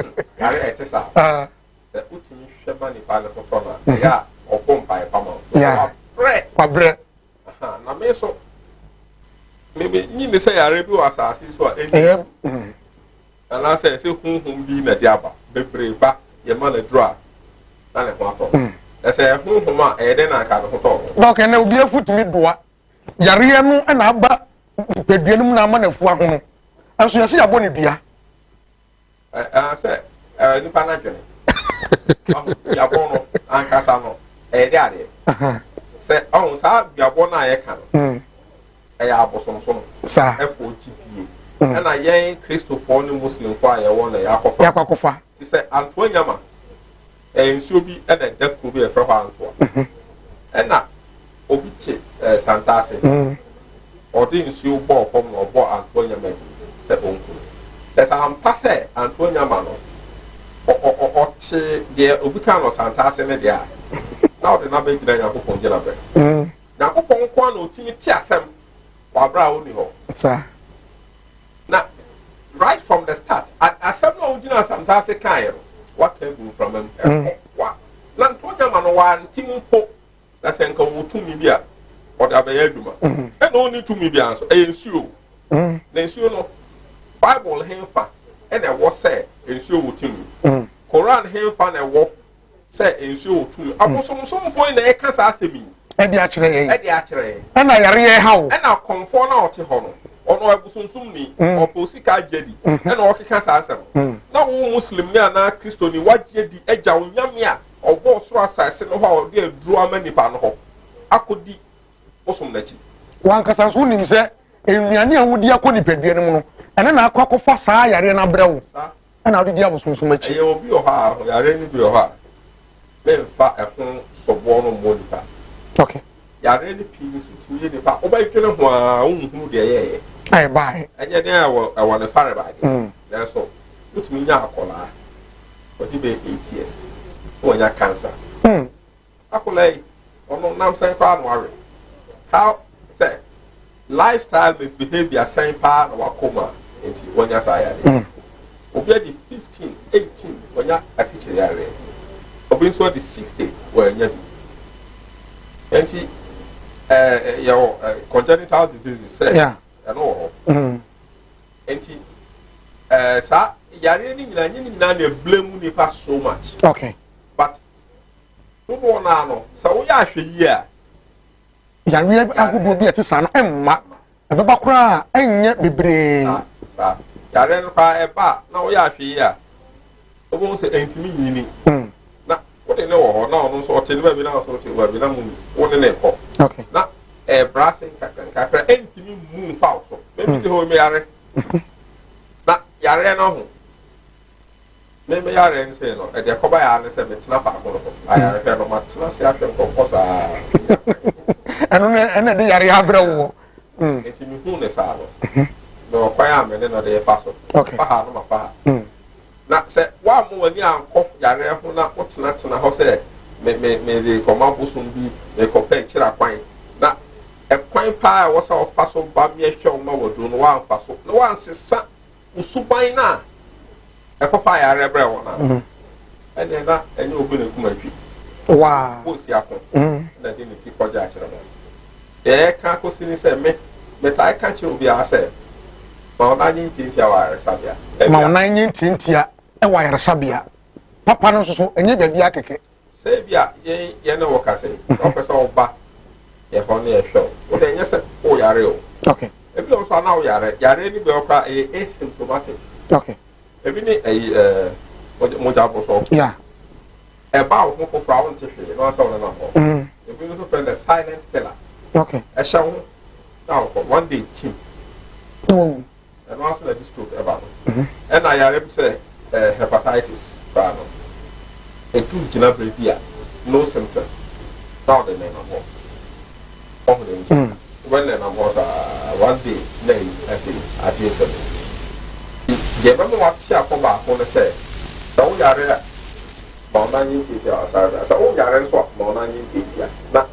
[SPEAKER 4] yare a ɛte saa. Sɛ wotumi hwɛ ma nipa no ho tɔ no a, ɛyɛ a ɔbɔ mpaeɛ pa ma wo. Wabrɛ.
[SPEAKER 3] Wabrɛ.
[SPEAKER 4] Na me nso, me me nyi ne sɛ yare bi wɔ asase so a ɛnni. Anaasɛ ɛsɛ honhom bi na ɛde aba. Bebree ba, yɛma no aduru a, na ne ho atɔ no. Na sɛ ɛyɛ honhom a, ɛyɛ dɛn na anka ne ho tɔɔ no?
[SPEAKER 3] Dɔk, ɛnnɛ obi afu tumi doa. Yareɛ no na aba nipadua no mu na ama no afu ahono. Nso yɛse yɛabɔ no dua.
[SPEAKER 4] Ɛ, sɛ, ɛ, nipa no adwene. Ɔho duabɔ no ankasa no ɛyɛ de adeɛ. Sɛ ɔho saa duabɔ no a yɛka no mm. ɛyɛ abosomsom ɛfo gyidie. Mm. Ɛna yɛn Kristofoɔ ne Muslimfoɔ a yɛwɔ no yɛakɔfa.
[SPEAKER 3] Yɛakɔfa.
[SPEAKER 4] Te sɛ Antoa Nyama ɛyɛ nsuo bi ɛna ɛda kuro bi a yɛfrɛ hɔ Antoa. Mm-hmm. Ɛna obi te ɛɛ Santase. Mm. Ɔde nsuo bɔɔ fam na ɔbɔɔ Antoa Nyama din sɛ ɔnku no. Na sɛ ampa sɛ Antoa Nyama no ɔte deɛ obi kaa no Santase no deɛ a, na ɔde no abɛgyina Nyankopɔn gyinaberɛ. Mm. Nyankopɔn nko ara na ɔtumi te asɛm wɔ aberɛ a ɔnni hɔ. Na right from the start, asɛm no a wogyina Santase kaeɛ no, waka agu mframa mu. Mm. Ɛkɔ wa. Na Antoa Nyama no wante mpo. Na sɛ nka ɔwɔ tumi bi a, ɔde abɛyɛ adwuma. Mm. Ɛna ɔnni tumi biara nso, ɛyɛ nsuo. Mm. Na nsuo no, Bible henfa ɛna ɛwɔ sɛ nsuo wɔ tumi? Mm. Koran henfa na ɛwɔ sɛ nsuo wɔ tumi? Abosomsomfoɔ yi na ɛka saa asɛm yi.
[SPEAKER 3] Ɛde akyerɛ yɛn.
[SPEAKER 4] Ɛde akyerɛ yɛn.
[SPEAKER 3] Ɛna yareɛ ha o.
[SPEAKER 4] Ɛna kɔnfoɔ no a ɔte hɔ no, ɔno abosomsomni, ɔpɛ osika agye adi, ɛna ɔkeka saa asɛm. Na wo Muslim ni anaa Kristoni, wagye adi agya wo nyame a Ɔbɔɔ soro asase no hɔ a ɔde aduro ama nipa no hɔ akɔdi bosom no akyi.
[SPEAKER 3] W'ankasa nso wonim sɛ nnuane a wodi akɔ nipadua no mu no, ɛno na akɔ akɔfa saa yareɛ no abrɛ wo, ɛna wode di abosonsom akyi.
[SPEAKER 4] Ɛyɛ obi wɔ hɔ a, yareɛ no bi wɔ hɔ a, memfa ɛho soboɔ no mmɔ nipa.
[SPEAKER 3] Okay.
[SPEAKER 4] Yareɛ no pii nso tumi yɛ nipa, wobɛdwene ho ara wonhunu deɛ ɛyɛɛyɛ.
[SPEAKER 3] A ɛbaeɛ.
[SPEAKER 4] Ɛnyɛ deɛ ɛwɔ ɛwɔ ne farebae deɛ, mm. nanso wotumi nya akɔlaa. ɔdi bɛyɛ 8 years na wanya cancer. Akwadaa yi ɔno nam sɛn koraa na wawe how sɛ lifestyle misbehavior sɛn paa na wakɔ mu a nti wanya saa yareɛ. Obi adi 15 18 wanya asikyire yareɛ, obi nso adi 60 wanya bi. Nti ɛɛ yɛwɔ ɛɛ congenital diseases sɛ ɛno wɔ hɔ. Nti ɛɛ saa yareɛ no nyinaa nye ne nyinaa na ɛblame nipa so much. But dodoɔ naa no sɛ woyɛ ahwɛ yie a.
[SPEAKER 3] Yareɛ ahodoɔ bi a ɛte saa no ɛmma ɛbɛba koraa ɛnyɛ bebree.
[SPEAKER 4] Saa saa yareɛ no koraa ɛba a na woyɛ ahwɛ yie a wobɛhu sɛ ɛntumi nyini. Na wode ne wɔ hɔ na ɔno nso ɔte ne baabi na ɔso ɔte baabi na mu wo ne ne kɔ. Na ɛbrɛ ase nkakra nkakra ɛntumi mmu nfa wo so. Mɛmi te hɔ meyare. Na yareɛ no ho me me yareɛ no sei no ɛdeɛ kɔba yɛ ne sɛ metena faako no hɔ ayarehwɛ no matena se ahwɛ nkurɔfoɔ saa.
[SPEAKER 3] Ɛno no ɛna de yareɛ abrɛ woɔ.
[SPEAKER 4] Nti mehu ne saa no mewɔ kwan a me ne no de fa so fa ha no ma fa ha. Na sɛ woamma w'ani ankɔ yareɛ ho na wotenatena hɔ sɛ me me mede kɔma bosom bi mekɔpɛ akyiri akwan na ɛkwan paa a ɛwɔ sɛ ɔfa so ba meɛhwɛ wo ma waduro no woamfa so na woansesa wo suban no a ɛkɔfa yareɛ brɛ wɔ no a ɛneɛ na ɛnyɛ obi na ɛkum atwi wɔsi ako na de ne ti kɔgye akyerɛ ho. Deɛ ɛka akɔsi ne sɛ me metae ka kyerɛ obiara sɛ ma wo nan nye ntiantia wɔ ayaresabea.
[SPEAKER 3] Ma wo nan nye ntiantia wɔ ayaresabea. Papa no nso so ɛnyɛ baabi akɛkɛ.
[SPEAKER 4] Sɛ ebi a yɛn yɛn ne wo kasa yi, sɛ wopɛ sɛ woba yɛ hɔ ne yɛhwɛ wo, wo deɛ ɛnyɛ sɛ woyare o. Ebi wɔ nso a na woyare, yareɛ no bi wɔ koraa ɛyɛ asymptomatic. Ebi ne ɛyi ɛɛ mogya bosɔ. Ɛba wo ho foforɔ a wonte hwee na wasɛ wo nenam hɔ. Ebi nso frɛ no silent killer. Ɛhyɛ wo ho na wokɔ one day team.
[SPEAKER 3] Na wawu.
[SPEAKER 4] Ɛno ara nso na ɛde stroke ɛba no. Ɛna yare bi sɛ ɛɛ hepatitis koraa no, ɛduru gyina berɛ bi a no symptom na ɔde nenam hɔ. Ɔho ne nti wobɛ nenam hɔ saa one day na ayi afei agye nsam. Deɛ ɛbɛma wate akɔ baako ne sɛ, sɛ woyare a ma wo nan nyɛ ntiatia wɔ asɔre sɛ woyare nso a ma wo nan nyɛ ntiatia na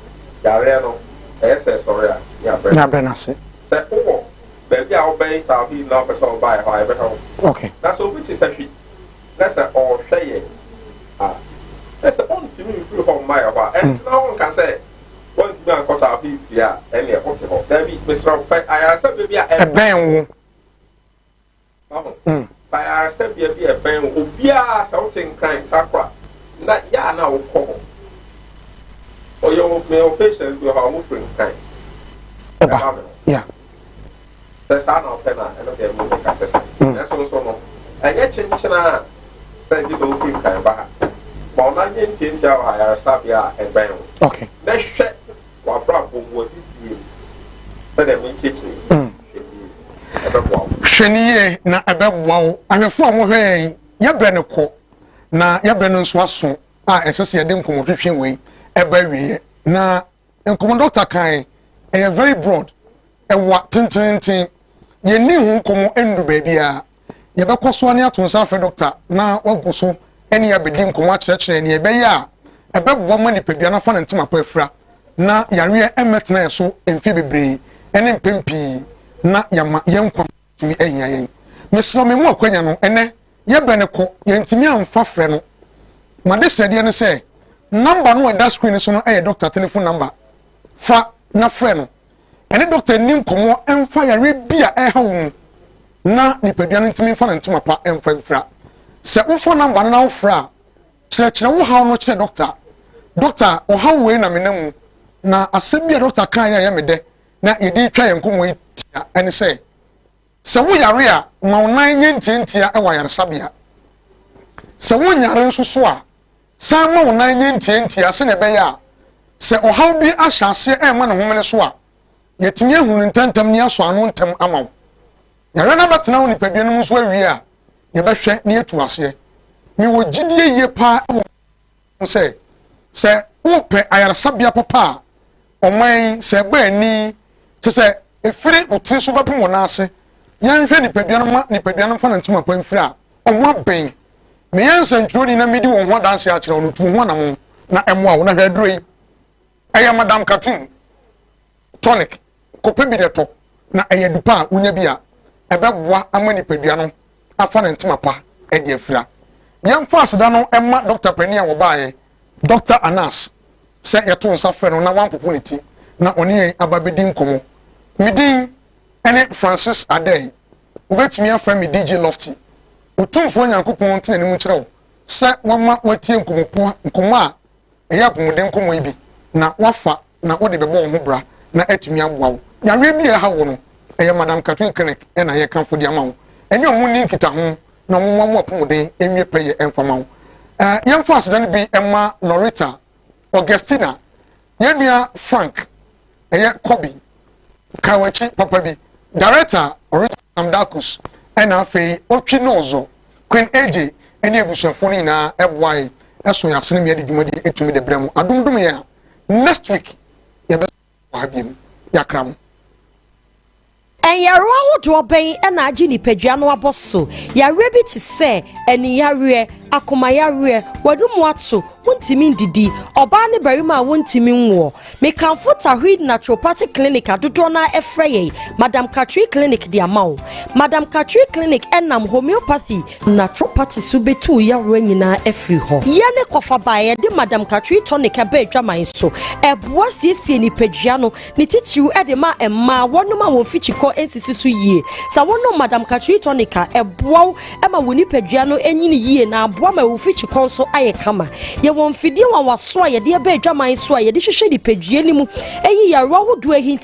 [SPEAKER 4] yareɛ no ɛyɛ sɛ ɛsɔre a ne abrɛ
[SPEAKER 3] no ase.
[SPEAKER 4] Sɛ wowɔ baabi a wobɛn Tawheed na wopɛ sɛ woba ɛhɔ a yɛbɛhwɛ wo. Na sɛ obi te sahwi na sɛ ɔrehwɛ yɛn a na sɛ ɔntumi mfiri hɔ mma yɛ hɔ a, ɛntena hɔ nka sɛ wantumi ankɔ Tawheed fie a ɛneɛ wote hɔ. Daabi, mesrɛ wo pɛ ayaresabea bi a
[SPEAKER 3] ɛbɛn wo.
[SPEAKER 4] Wahu? Pɛ ayaresabea bi a ɛbɛn wo. Obiara sɛ wote Nkran, Tarkwa na yɛ a na wokɔ hɔ. Ɔyɛ wo mewɔ patients bi wɔ hɔ a wɔfiri Nkran ɛba me hɔ. Sɛ saa na wopɛ no a, ɛno deɛ me meka sɛ saa. Nanso nso no, ɛnyɛ kyenkyena a sɛ gye sɛ wofiri Nkran ba ha. Ma wo nan nyɛ ntiantia wɔ ayaresabea a ɛbɛn wo. Na hwɛ w'abrabɔ mu, w'adidie mu, sɛdeɛ menkyerɛkyerɛ yi. Hwɛ no yie, ɛbɛboa wo.
[SPEAKER 3] Hwɛ no yie na ɛbɛboa wo. Ahwɛfoɔ a mohwɛ yɛn, yɛbrɛ no kɔ, na yɛbrɛ no nso aso a ɛsɛ sɛ yɛde nkɔmmɔtwetwe wei ɛba awieɛ. Na nkɔmmɔ dɔkta kan ɛyɛ very broad, ɛwa tententen, yɛnni ho nkɔmmɔ ndu baabiara. Yɛbɛkɔ so ne ato nsa afrɛ dɔkta na wagu so ne abɛdi nkɔmmɔ akyerɛkyerɛ nea ɛbɛyɛ a ɛbɛboa ma nipadua no afa ne ntoma pa afira na yareɛ mmɛtena yɛ so mfeɛ bebree ne mpɛn pii na yɛama yɛn nkwa tumi ahia yɛn. Mesrɛ me mu akwanya no, ɛnɛ yɛbɛ no kɔ, yɛntumi amfa frɛ no. Made srɛdeɛ no sɛ number no a ɛda screen so no ɛyɛ doctor telephone number. Fa na frɛ no, ɛne doctor ni nkɔmmɔ ɛmfa yareɛ bi a ɛha wo mu na nipadua no ntumi mfa ne ntoma pa ɛmfa mfira. Sɛ wofa number no na wofrɛ a, kyerɛkyerɛ wo haw no kyerɛ doctor. Doctor, ɔhaw wei na menam mu, na asɛm bi a doctor kan yɛ a ɛyɛ me dɛ na yɛde twa yɛn nkɔmmɔ yi tia ɛne sɛ, sɛ woyare a, ma wo nan nyɛ ntiantia wɔ ayaresabea. Sɛ wonyare nso so a, san ma wo nan nyɛ ntiantia sɛnea ɛbɛyɛ a sɛ ɔhaw bi ahyɛ aseɛ ɛrema ne homene so a, yɛtumi ahunu ntɛmntɛm ne asɔ ano ntɛm ama wo. Yare no abɛtena wo nipadua no mu nso awie a, yɛbɛhwɛ na yɛatu aseɛ. Mewɔ gyidie yie paa wɔ sɛ wopɛ ayaresabea papa a, ɔman yi sɛ ɛbɔ ani kyɛ sɛ ɛfiri wo tiri so bɛpem wo nan ase, yɛnhwɛ nipadua no ma nipadua no mfa ne ntoma pa mfiri a, ɔho abɛn. Meyɛ nsɛntwerɛni na medi wɔn ho adanseɛ akyerɛ wo no, tu ho anamo na ɛmmoa wo. Na hwɛ aduro yi, ɛyɛ Madam Cartoon tonic, kɔpɛ bi na ɛtɔ, na ɛyɛ dupa a wonya bi a ɛbɛboa ama nipadua no afa ne ntoma pa de afira. Yɛmfa aseda no ma dɔkta panin a wɔbaeɛ, Dr. Anas, sɛ yɛto nsa frɛ no na wampopo ne ti na ɔne yɛn aba bɛdi nkɔmmɔ. Me din ne Francis Adei. Wobɛtumi afrɛ me DJ Lofty. Otumfoɔ Nyankopɔn ntena anim nkyerɛ wo sɛ wama woatie nkɔmmɔ a ɛyɛ apɔmuden nkɔmmɔ yi bi na wafa na wode bɛbɔ wo ho bra na atumi aboa wo. Yareɛ bi a ɛha wo no, ɛyɛ Madam Catherine Clinic na yɛkamfo de ama wo. Ɛne ɔmo nni nkitaho na ɔmo mmoa mo apɔmuden nwie pɛyɛ ɛmfa ma wo. Yɛmfa aseda no bi mma Loretta, Augustina, yɛn nua Frank, ɛyɛ Kobe, kae w'akyi papa bi, Director Original Sam Darkus, ɛna afei Otwi Nɔɔzɔ, Queen AJ ɛne abusuafoɔ no nyinaa ɛboa yɛn ɛso yɛn asene mmea de dwumadie ɛtumi de brɛ mo. Adom dom yɛn a, next week yɛbɛsɔ ha biom. Yɛakra mo.
[SPEAKER 1] Nyarewa ahodoɔ bɛn na agye nipadua no abɔ so? Yareɛ bi te sɛ aniyareɛ, akomayareɛ, w'anum ato, wontumi ndidi, ɔbaa ne barima a wontumi nwoɔ. Mekamfo Tahweed Naturopathic Clinic a dodoɔ no ɛfrɛ yɛn Madam Katri Clinic de ama wo. Madam Katri Clinic ɛnam homeopathy, naturopathy so bɛtu yareɛ nyinaa afiri hɔ. Yɛne kɔfa baa yɛde Madam Katri tonic ɛbɛ adwaman so. Ɛboa siesie nipadua no, ne titiriw ɛde ma mmaa wɔnom a wɔn fikyikɔ nsisi so yie. Sɛ wɔnom Madam Katri tonic a, ɛboa wo ɛma wo nipadua no anyini yie na aboa ma wo fikyikɔ nso ayɛ kama. Yɛwɔ mfidie wanwaso a yɛde ɛbɛ adwaman so a yɛde hwehwɛ nipadua no mu ɛyi yareɛ ahodoɔ ahinta.